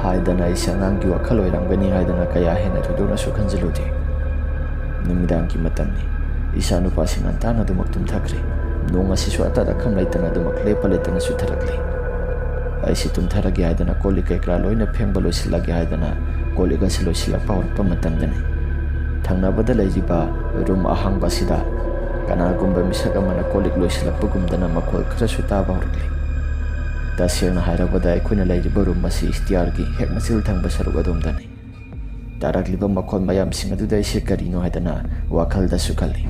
ꯍꯥꯏꯗꯅ, ꯑꯩꯁꯦ ꯑꯉꯥꯡꯒꯤ ꯋꯥꯈꯜ ꯑꯣꯏꯔꯝꯒꯅꯤ ꯍꯥꯏꯗꯅ ꯀꯌꯥ ꯍꯦꯟꯅ ꯊꯣꯏꯗꯣꯛꯅꯁꯨ ꯈꯟꯖꯤꯜꯂꯨꯗꯦ꯫ ꯅꯨꯃꯤꯗꯥꯡꯒꯤ ꯃꯇꯝꯅꯤ꯫ ꯏꯆꯥꯅꯨꯄꯥꯁꯤ ꯉꯟꯇꯥꯅ ꯑꯗꯨꯃꯛ ꯇꯨꯝꯊꯈ꯭ꯔꯦ꯫ ꯅꯣꯡ ꯑꯁꯤꯁꯨ ꯑꯇꯠ ꯑꯈꯝ ꯂꯩꯇꯅ ꯑꯗꯨꯃꯛ ꯂꯦꯞꯄ ꯂꯩꯇꯅ ꯆꯨꯊꯔꯛꯂꯤ꯫ ꯑꯩꯁꯤ ꯇꯨꯝꯊꯔꯒꯦ ꯍꯥꯏꯗꯅ ꯀꯣꯜ ꯂꯤꯛ ꯀꯩꯀꯔꯥ ꯂꯣꯏꯅ ꯐꯦꯡꯕ ꯂꯣꯏꯁꯤꯜꯂꯒꯦ ꯍꯥꯏꯗꯅ ꯀꯣꯜ ꯂꯤꯛ ꯑꯁꯤ ꯂꯣꯏꯁꯤꯜꯂꯛꯄ ꯍꯧꯔꯛꯄ ꯃꯇꯝꯗꯅꯤ, ꯊꯪꯅꯕꯗ ꯂꯩꯔꯤꯕ ꯔꯨꯝ ꯑꯍꯥꯡꯕ ꯑꯁꯤꯗ ꯀꯅꯥꯒꯨꯝꯕ ꯃꯤꯁꯛ ꯑꯃꯅ ꯀꯣꯜ ꯂꯤꯛ ꯂꯣꯏꯁꯤꯜꯂꯛꯄꯒꯨꯝꯗꯅ ꯃꯈꯣꯜ ꯈꯔꯁꯨ ꯇꯥꯕ ꯍꯧꯔꯛꯂꯤ꯫ ꯇꯁꯦꯡꯅ ꯍꯥꯏꯔꯕꯗ, ꯑꯩꯈꯣꯏꯅ ꯂꯩꯔꯤꯕ ꯔꯨꯝ ꯑꯁꯤ ꯁ꯭ꯇꯤꯌꯥꯔꯒꯤ ꯍꯦꯛ ꯃꯆꯤꯜ ꯊꯪꯕ ꯁꯔꯨꯛ ꯑꯗꯣꯝꯗꯅꯤ꯫ ꯇꯥꯔꯛꯂꯤꯕ ꯃꯈꯣꯜ ꯃꯌꯥꯝꯁꯤꯡ ꯑꯗꯨꯗ ꯑꯩꯁꯦ ꯀꯔꯤꯅꯣ ꯍꯥꯏꯗꯅ ꯋꯥꯈꯜꯗꯁꯨ ꯈꯜꯂꯤ꯫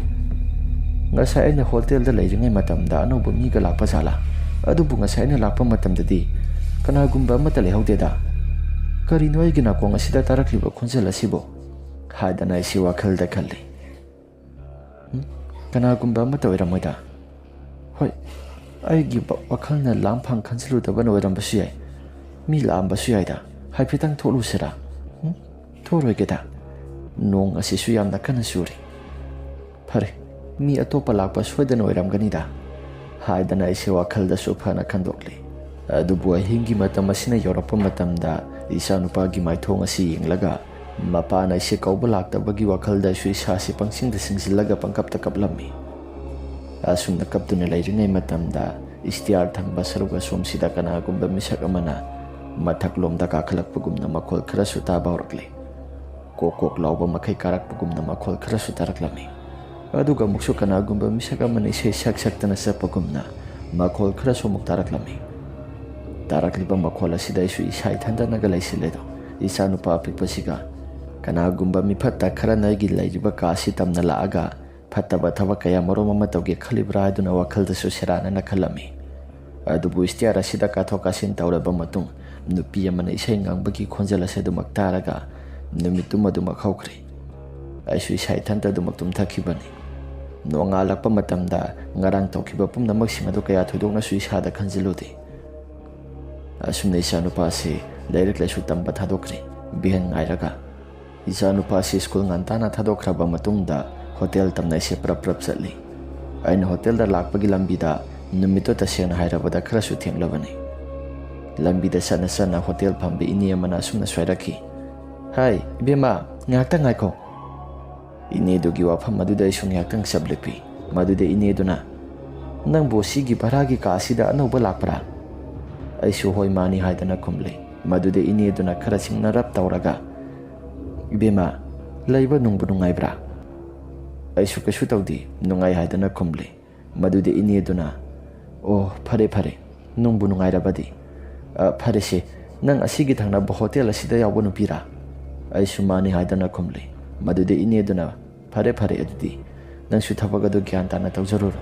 ꯉꯁꯥꯏ ꯑꯩꯅ ꯍꯣꯇꯦꯜꯗ ꯂꯩꯔꯤꯉꯩ ꯃꯇꯝꯗ ꯑꯅꯧꯕ ꯃꯤꯒ ꯂꯥꯛꯄ ꯖꯥꯠꯂꯥ? ꯑꯗꯨꯕꯨ ꯉꯁꯥꯏ ꯑꯩꯅ ꯂꯥꯛꯄ ꯃꯇꯝꯗꯗꯤ ꯀꯅꯥꯒꯨꯝꯕ ꯑꯃꯠꯇ ꯂꯩꯍꯧꯗꯦꯗ꯫ ꯀꯔꯤꯅꯣ ꯑꯩꯒꯤ ꯅꯥꯀꯣꯡ ꯑꯁꯤꯗ ꯇꯥꯔꯛꯂꯤꯕ ꯈꯣꯟꯖꯦꯜ ꯑꯁꯤꯕꯨ? ꯍꯥꯏꯗꯅ ꯑꯩꯁꯦ ꯋꯥꯈꯜꯗ ꯈꯜꯂꯤ꯫ "ꯎꯝ? ꯀꯅꯥꯒꯨꯝꯕ ꯑꯃꯠꯇ ꯑꯣꯏꯔꯝꯃꯣꯏꯗ꯫ ꯍꯣꯏ, ꯑꯩꯒꯤ ꯋꯥꯈꯜꯅ ꯂꯥꯝꯐꯥꯡ ꯈꯟꯖꯤꯜꯂꯨꯗꯕꯅ ꯑꯣꯏꯔꯝꯕꯁꯨ ꯌꯥꯏ꯫ ꯃꯤ ꯂꯥꯛꯑꯝꯕꯁꯨ ꯌꯥꯏꯗ꯫ ꯍꯥꯏꯐꯦꯠꯇꯪ ꯊꯣꯛꯂꯨꯁꯤꯔꯥ? ꯎꯝ? ꯊꯣꯛꯂꯣꯏꯒꯦꯗ꯫ ꯅꯣꯡ ꯑꯁꯤꯁꯨ ꯌꯥꯝꯅ ꯀꯟꯅ ꯆꯨꯔꯤ꯫ ꯐꯔꯦ, ꯃꯤ ꯑꯇꯣꯞꯄ ꯂꯥꯛꯄ ꯁꯣꯏꯗꯅ ꯑꯣꯏꯔꯝꯒꯅꯤꯗ" ꯍꯥꯏꯗꯅ ꯑꯩꯁꯦ ꯋꯥꯈꯜꯗꯁꯨ ꯐꯅ ꯈꯟꯗꯣꯛꯂꯤ꯫ ꯑꯗꯨꯕꯨ ꯑꯍꯤꯡꯒꯤ ꯃꯇꯝ ꯑꯁꯤꯅ ꯌꯧꯔꯛꯄ ꯃꯇꯝꯗ, ꯏꯆꯥꯅꯨꯄꯥꯒꯤ ꯃꯥꯏꯊꯣꯡ ꯑꯁꯤ ꯌꯦꯡꯂꯒ, ꯃꯄꯥꯅ ꯑꯩꯁꯦ ꯀꯧꯕ ꯂꯥꯛꯇꯕꯒꯤ ꯋꯥꯈꯜꯗ ꯑꯩꯁꯨ ꯏꯁꯥꯁꯤ ꯄꯪꯁꯤꯡꯗ ꯁꯤꯡꯁꯤꯜꯂꯒ ꯄꯪꯀꯞꯇ ꯀꯞꯂꯝꯃꯤ꯫ ꯑꯁꯨꯝꯅ ꯀꯞꯇꯨꯅ ꯂꯩꯔꯤꯉꯩ ꯃꯇꯝꯗ, ꯁ꯭ꯇꯤꯌꯥꯔ ꯊꯪꯕ ꯁꯔꯨꯛ ꯑꯁꯣꯝꯁꯤꯗ ꯀꯅꯥꯒꯨꯝꯕ ꯃꯤꯁꯛ ꯑꯃꯅ ꯃꯊꯛꯂꯣꯝꯗ ꯀꯥꯈꯠꯂꯛꯄꯒꯨꯝꯅ ꯃꯈꯣꯜ ꯈꯔꯁꯨ ꯇꯥꯕ ꯍꯧꯔꯛꯂꯤ꯫ ꯀꯣꯛ ꯀꯣꯛ ꯂꯥꯎꯕ ꯃꯈꯩ ꯀꯥꯔꯛꯄꯒꯨꯝꯅ ꯃꯈꯣꯜ ꯈꯔꯁꯨ ꯇꯥꯔꯛꯂꯝꯃꯤ꯫ ꯑꯗꯨꯒ ꯑꯃꯨꯛꯁꯨ ꯀꯅꯥꯒꯨꯝꯕ ꯃꯤꯁꯛ ꯑꯃꯅ ꯏꯁꯩ ꯁꯛ ꯁꯛꯇꯅ ꯆꯠꯄꯒꯨꯝꯅ ꯃꯈꯣꯜ ꯈꯔꯁꯨ ꯑꯃꯨꯛ ꯇꯥꯔꯛꯂꯝꯃꯤ꯫ ꯇꯥꯔꯛꯂꯤꯕ ꯃꯈꯣꯜ ꯑꯁꯤꯗ ꯑꯩꯁꯨ ꯏꯁꯥ ꯏꯊꯟꯗꯅꯒ ꯂꯩꯁꯤꯜꯂꯦꯗꯣ, ꯏꯆꯥꯅꯨꯄꯥ ꯑꯄꯤꯛꯄꯁꯤꯒ꯫ ꯀꯅꯥꯒꯨꯝꯕ ꯃꯤꯐꯠꯇ ꯈꯔꯅ ꯑꯩꯒꯤ ꯂꯩꯔꯤꯕ ꯀꯥ ꯑꯁꯤ ꯇꯝꯅ ꯂꯥꯛꯑꯒ ꯐꯠꯇꯕ ꯊꯕꯛ ꯀꯌꯥ ꯃꯔꯨꯝ ꯑꯃ ꯇꯧꯒꯦ ꯈꯜꯂꯤꯕ꯭ꯔꯥ ꯍꯥꯏꯗꯨꯅ ꯋꯥꯈꯜꯗꯁꯨ ꯁꯦꯔꯥꯟꯅꯅ ꯈꯜꯂꯝꯃꯤ꯫ ꯑꯗꯨꯕꯨ ꯁ꯭ꯇꯤꯌꯥꯔ ꯑꯁꯤꯗ ꯀꯥꯊꯣꯛ ꯀꯥꯁꯤꯟ ꯇꯧꯔꯕ ꯃꯇꯨꯡ, ꯅꯨꯄꯤ ꯑꯃꯅ ꯏꯁꯩ ꯉꯪꯕꯒꯤ ꯈꯣꯟꯖꯦꯜ ꯑꯁꯤ ꯑꯗꯨꯃꯛ ꯇꯥꯔꯒ ꯅꯨꯃꯤꯠꯇꯨꯃ ꯑꯗꯨꯃꯛ ꯍꯧꯈ꯭ꯔꯦ꯫ ꯑꯩꯁꯨ ꯏꯁꯥ ꯏꯊꯟꯇ ꯑꯗꯨꯃꯛ ꯇꯨꯝꯊꯈꯤꯕꯅꯤ꯫ ꯅꯣꯡꯉꯥꯜꯂꯛꯄ ꯃꯇꯝꯗ ꯉꯔꯥꯡ ꯇꯧꯈꯤꯕ ꯄꯨꯝꯅꯃꯛꯁꯤꯡ ꯑꯗꯨ ꯀꯌꯥ ꯊꯣꯏꯗꯣꯛꯅꯁꯨ ꯏꯁꯥꯗ ꯈꯟꯖꯤꯜꯂꯨꯗꯦ꯫ ꯑꯁꯨꯝꯅ ꯏꯆꯥꯅꯨꯄꯥꯁꯤ ꯂꯥꯏꯔꯤꯛ ꯂꯥꯏꯁꯨ ꯇꯝꯕ ꯊꯥꯗꯣꯛꯈ꯭ꯔꯦ꯫ ꯚꯦꯟ ꯉꯥꯏꯔꯒ ꯏꯆꯥꯅꯨꯄꯥꯁꯤ ꯁ꯭ꯀꯨꯜ ꯉꯟꯇꯥꯅ ꯊꯥꯗꯣꯛꯈ꯭ꯔꯕ ꯃꯇꯨꯡꯗ ꯍꯣꯇꯦꯜ ꯇꯝꯅ ꯑꯩꯁꯦ ꯄ꯭ꯔꯞ ꯄ꯭ꯔꯞ ꯆꯠꯂꯤ꯫ ꯑꯩꯅ ꯍꯣꯇꯦꯜꯗ ꯂꯥꯛꯄꯒꯤ ꯂꯝꯕꯤꯗ ꯅꯨꯃꯤꯠꯇꯣ ꯇꯁꯦꯡꯅ ꯍꯥꯏꯔꯕꯗ ꯈꯔꯁꯨ ꯊꯦꯡꯂꯕꯅꯤ꯫ ꯂꯝꯕꯤꯗ ꯆꯠꯅ ꯆꯠꯅ ꯍꯣꯇꯦꯜ ꯐꯝꯕ ꯏꯅꯦ ꯑꯃꯅ ꯑꯁꯨꯝꯅ ꯁ꯭ꯋꯥꯏꯔꯛꯈꯤ꯫ "ꯍꯥꯏ, ꯏꯕꯦꯝꯃ, ꯉꯥꯏꯍꯥꯛꯇꯪ ꯉꯥꯏꯈꯣ꯫" ꯏꯅꯦꯗꯨꯒꯤ ꯋꯥꯐꯝ ꯑꯗꯨꯗ ꯑꯩꯁꯨ ꯉꯥꯏꯍꯥꯛꯇꯪ ꯆꯞ ꯂꯦꯞꯄꯤ꯫ ꯃꯗꯨꯗ ꯏꯅꯦꯗꯨꯅ, "ꯅꯪꯕꯨ ꯁꯤꯒꯤ ꯚꯔꯥꯒꯤ ꯀꯥ ꯑꯁꯤꯗ ꯑꯅꯧꯕ ꯂꯥꯛꯄ꯭ꯔꯥ?" ꯑꯩꯁꯨ "ꯍꯣꯏ, ꯃꯥꯅꯤ" ꯍꯥꯏꯗꯅ ꯈꯨꯝꯂꯤ꯫ ꯃꯗꯨꯗ ꯏꯅꯦꯗꯨꯅ ꯈꯔ ꯆꯤꯡꯅꯔꯞ ꯇꯧꯔꯒ, "ꯏꯕꯦꯝꯃ, ꯂꯩꯕ ꯅꯨꯡꯕꯨ ꯅꯨꯡꯉꯥꯏꯕ꯭ꯔꯥ?" ꯑꯩꯁꯨ "ꯀꯩꯁꯨ ꯇꯧꯗꯦ, ꯅꯨꯡꯉꯥꯏ" ꯍꯥꯏꯗꯅ ꯈꯨꯝꯂꯤ꯫ ꯃꯗꯨꯗ ꯏꯅꯦꯗꯨꯅ, "ꯑꯣ, ꯐꯔꯦ ꯐꯔꯦ, ꯅꯨꯡꯕꯨ ꯅꯨꯡꯉꯥꯏꯔꯕꯗꯤ꯫ ꯑ, ꯐꯔꯦꯁꯦ, ꯅꯪ ꯑꯁꯤꯒꯤ ꯊꯪꯅꯕ ꯍꯣꯇꯦꯜ ꯑꯁꯤꯗ ꯌꯥꯎꯕ ꯅꯨꯄꯤꯔꯥ?" ꯑꯩꯁꯨ "ꯃꯥꯅꯤ" ꯍꯥꯏꯗꯅ ꯈꯨꯝꯂꯤ꯫ ꯃꯗꯨꯗ ꯏꯅꯦꯗꯨꯅ, "ꯐꯔꯦ ꯐꯔꯦ, ꯑꯗꯨꯗꯤ ꯅꯪꯁꯨ ꯊꯕꯛ ꯑꯗꯨ ꯒ꯭ꯌꯥꯟ ꯇꯥꯅ ꯇꯧꯖꯔꯨꯔꯣ꯫"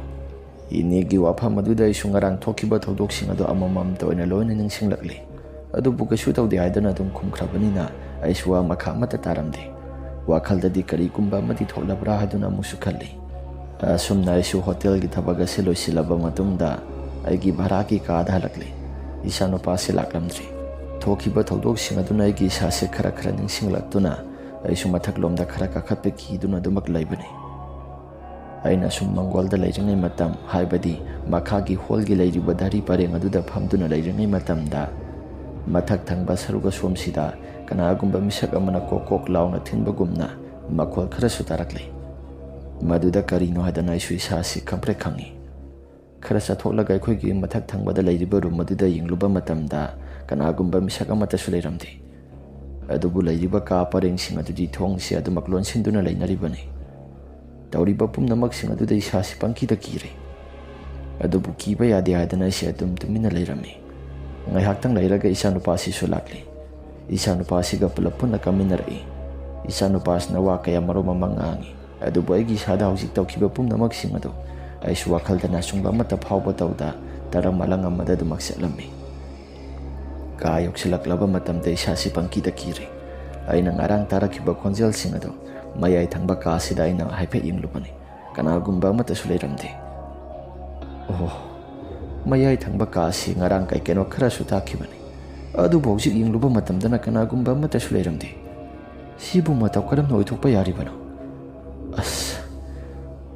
ꯏꯅꯦꯒꯤ ꯋꯥꯐꯝ ꯑꯗꯨꯗ ꯑꯩꯁꯨ ꯉꯔꯥꯡ ꯊꯣꯛꯈꯤꯕ ꯊꯧꯗꯣꯛꯁꯤꯡ ꯑꯗꯨ ꯑꯃꯃꯝꯇ ꯑꯣꯏꯅ ꯂꯣꯏꯅ ꯅꯤꯡꯁꯤꯡꯂꯛꯂꯤ꯫ ꯑꯗꯨꯕꯨ ꯀꯩꯁꯨ ꯇꯧꯗꯦ ꯍꯥꯏꯗꯨꯅ ꯑꯗꯨꯝ ꯈꯨꯝꯈ꯭ꯔꯕꯅꯤꯅ ꯑꯩꯁꯨ ꯋꯥ ꯃꯈꯥ ꯑꯃꯠꯇ ꯇꯥꯔꯝꯗꯦ꯫ ꯋꯥꯈꯜꯗꯗꯤ ꯀꯔꯤꯒꯨꯝꯕ ꯑꯃꯗꯤ ꯊꯣꯛꯂꯕ꯭ꯔꯥ ꯍꯥꯏꯗꯨꯅ ꯑꯃꯨꯛꯁꯨ ꯈꯜꯂꯤ꯫ ꯑꯁꯨꯝꯅ ꯑꯩꯁꯨ ꯍꯣꯇꯦꯜꯒꯤ ꯊꯕꯛ ꯑꯁꯤ ꯂꯣꯏꯁꯤꯜꯂꯕ ꯃꯇꯨꯡꯗ ꯑꯩꯒꯤ ꯚꯔꯥꯒꯤ ꯀꯥꯗ ꯍꯜꯂꯛꯂꯤ꯫ ꯏꯆꯥꯅꯨꯄꯥꯁꯤ ꯂꯥꯛꯂꯝꯗ꯭ꯔꯤ꯫ ꯊꯣꯛꯈꯤꯕ ꯊꯧꯗꯣꯛꯁꯤꯡ ꯑꯗꯨꯅ ꯑꯩꯒꯤ ꯏꯁꯥꯁꯦ ꯈꯔ ꯈꯔ ꯅꯤꯡꯁꯤꯡꯂꯛꯇꯨꯅ ꯑꯩꯁꯨ ꯃꯊꯛꯂꯣꯝꯗ ꯈꯔ ꯀꯥꯈꯠꯄ ꯀꯤꯗꯨꯅ ꯑꯗꯨꯃꯛ ꯂꯩꯕꯅꯤ꯫ ꯑꯩꯅ ꯁꯨꯝ ꯃꯪꯒꯣꯜꯗ ꯂꯩꯔꯤꯉꯩ ꯃꯇꯝ, ꯍꯥꯏꯕꯗꯤ ꯃꯈꯥꯒꯤ ꯍꯣꯜꯒꯤ ꯂꯩꯔꯤꯕ ꯙꯔꯤ ꯄꯔꯦꯡ ꯑꯗꯨꯗ ꯐꯝꯗꯨꯅ ꯂꯩꯔꯤꯉꯩ ꯃꯇꯝꯗ, ꯃꯊꯛ ꯊꯪꯕ ꯁꯔꯨꯛ ꯑꯁꯣꯝꯁꯤꯗ ꯀꯅꯥꯒꯨꯝꯕ ꯃꯤꯁꯛ ꯑꯃꯅ ꯀꯣꯛ ꯀꯣꯛ ꯂꯥꯎꯅ ꯊꯤꯟꯕꯒꯨꯝꯅ ꯃꯈꯣꯜ ꯈꯔꯁꯨ ꯇꯥꯔꯛꯂꯤ꯫ ꯃꯗꯨꯗ ꯀꯔꯤꯅꯣ ꯍꯥꯏꯗꯅ ꯑꯩꯁꯨ ꯏꯁꯥꯁꯤ ꯈꯪꯄ꯭ꯔꯦꯛ ꯈꯪꯉꯤ꯫ ꯈꯔ ꯆꯠꯊꯣꯛꯂꯒ ꯑꯩꯈꯣꯏꯒꯤ ꯃꯊꯛ ꯊꯪꯕꯗ ꯂꯩꯔꯤꯕ ꯔꯨꯝ ꯑꯗꯨꯗ ꯌꯦꯡꯂꯨꯕ ꯃꯇꯝꯗ ꯀꯅꯥꯒꯨꯝꯕ ꯃꯤꯁꯛ ꯑꯃꯠꯇꯁꯨ ꯂꯩꯔꯝꯗꯦ꯫ ꯑꯗꯨꯕꯨ ꯂꯩꯔꯤꯕ ꯀꯥ ꯄꯔꯦꯡꯁꯤꯡ ꯑꯗꯨꯗꯤ ꯊꯣꯡꯁꯦ ꯑꯗꯨꯃꯛ ꯂꯣꯟꯁꯤꯟꯗꯨꯅ ꯂꯩꯅꯔꯤꯕꯅꯤ꯫ ꯇꯧꯔꯤꯕ ꯄꯨꯝꯅꯃꯛꯁꯤꯡ ꯑꯗꯨꯗ ꯏꯁꯥꯁꯤ ꯄꯪꯀꯤꯗ ꯀꯤꯔꯦ꯫ ꯑꯗꯨꯕꯨ ꯀꯤꯕ ꯌꯥꯗꯦ ꯍꯥꯏꯗꯅ ꯑꯩꯁꯦ ꯑꯗꯨꯝ ꯇꯨꯃꯤꯟꯅ ꯂꯩꯔꯝꯃꯤ꯫ ꯉꯥꯏꯍꯥꯛꯇꯪ ꯂꯩꯔꯒ ꯏꯆꯥꯅꯨꯄꯥꯁꯤꯁꯨ ꯂꯥꯛꯂꯤ꯫ ꯏꯆꯥꯅꯨꯄꯥꯁꯤꯒ ꯄꯨꯂꯞ ꯄꯨꯟꯅ ꯀꯥꯃꯤꯟꯅꯔꯛꯏ꯫ ꯏꯆꯥꯅꯨꯄꯥꯁꯤꯅ ꯋꯥ ꯀꯌꯥ ꯃꯔꯨꯝ ꯑꯃ ꯉꯥꯡꯉꯤ꯫ ꯑꯗꯨꯕꯨ ꯑꯩꯒꯤ ꯏꯁꯥꯗ ꯍꯧꯖꯤꯛ ꯇꯧꯈꯤꯕ ꯄꯨꯝꯅꯃꯛꯁꯤꯡ ꯑꯗꯨ ꯑꯩꯁꯨ ꯋꯥꯈꯜꯗ ꯅꯥꯆꯨꯡꯕ ꯑꯃꯠꯇ ꯐꯥꯎꯕ ꯇꯧꯗ ꯇꯔꯪ ꯃꯂꯪ ꯑꯃꯗ ꯑꯗꯨꯃꯛ ꯆꯠꯂꯝꯃꯤ꯫ ꯀꯥ ꯌꯧꯁꯤꯜꯂꯛꯂꯕ ꯃꯇꯝꯗ ꯏꯁꯥꯁꯤ ꯄꯪꯀꯤꯗ ꯀꯤꯔꯦ꯫ ꯑꯩꯅ ꯉꯔꯥꯡ ꯇꯥꯔꯛꯈꯤꯕ ꯈꯣꯟꯖꯦꯜꯁꯤꯡ ꯑꯗꯨ ꯃꯌꯥꯏ ꯊꯪꯕ ꯀꯥꯁꯤꯗ ꯑꯩꯅ ꯍꯥꯏꯐꯦꯠ ꯌꯦꯡꯂꯨꯕꯅꯤ꯫ ꯀꯅꯥꯒꯨꯝꯕ ꯑꯃꯠꯇꯁꯨ ꯂꯩꯔꯝꯗꯦ꯫ ꯑꯣꯍꯣ, ꯃꯌꯥꯏ ꯊꯪꯕ ꯀꯥ ꯑꯁꯤ ꯉꯔꯥꯡ ꯀꯩ ꯀꯩꯅꯣ ꯈꯔꯁꯨ ꯇꯥꯈꯤꯕꯅꯤ꯫ ꯑꯗꯨꯕꯨ ꯍꯧꯖꯤꯛ ꯌꯦꯡꯂꯨꯕ ꯃꯇꯝꯗꯅ ꯀꯅꯥꯒꯨꯝꯕ ꯑꯃꯠꯇꯁꯨ ꯂꯩꯔꯝꯗꯦ꯫ ꯁꯤꯕꯨ ꯃꯇꯧ ꯀꯔꯝꯅ ꯑꯣꯏꯊꯣꯛꯄ ꯌꯥꯔꯤꯕꯅꯣ? ꯑꯁ,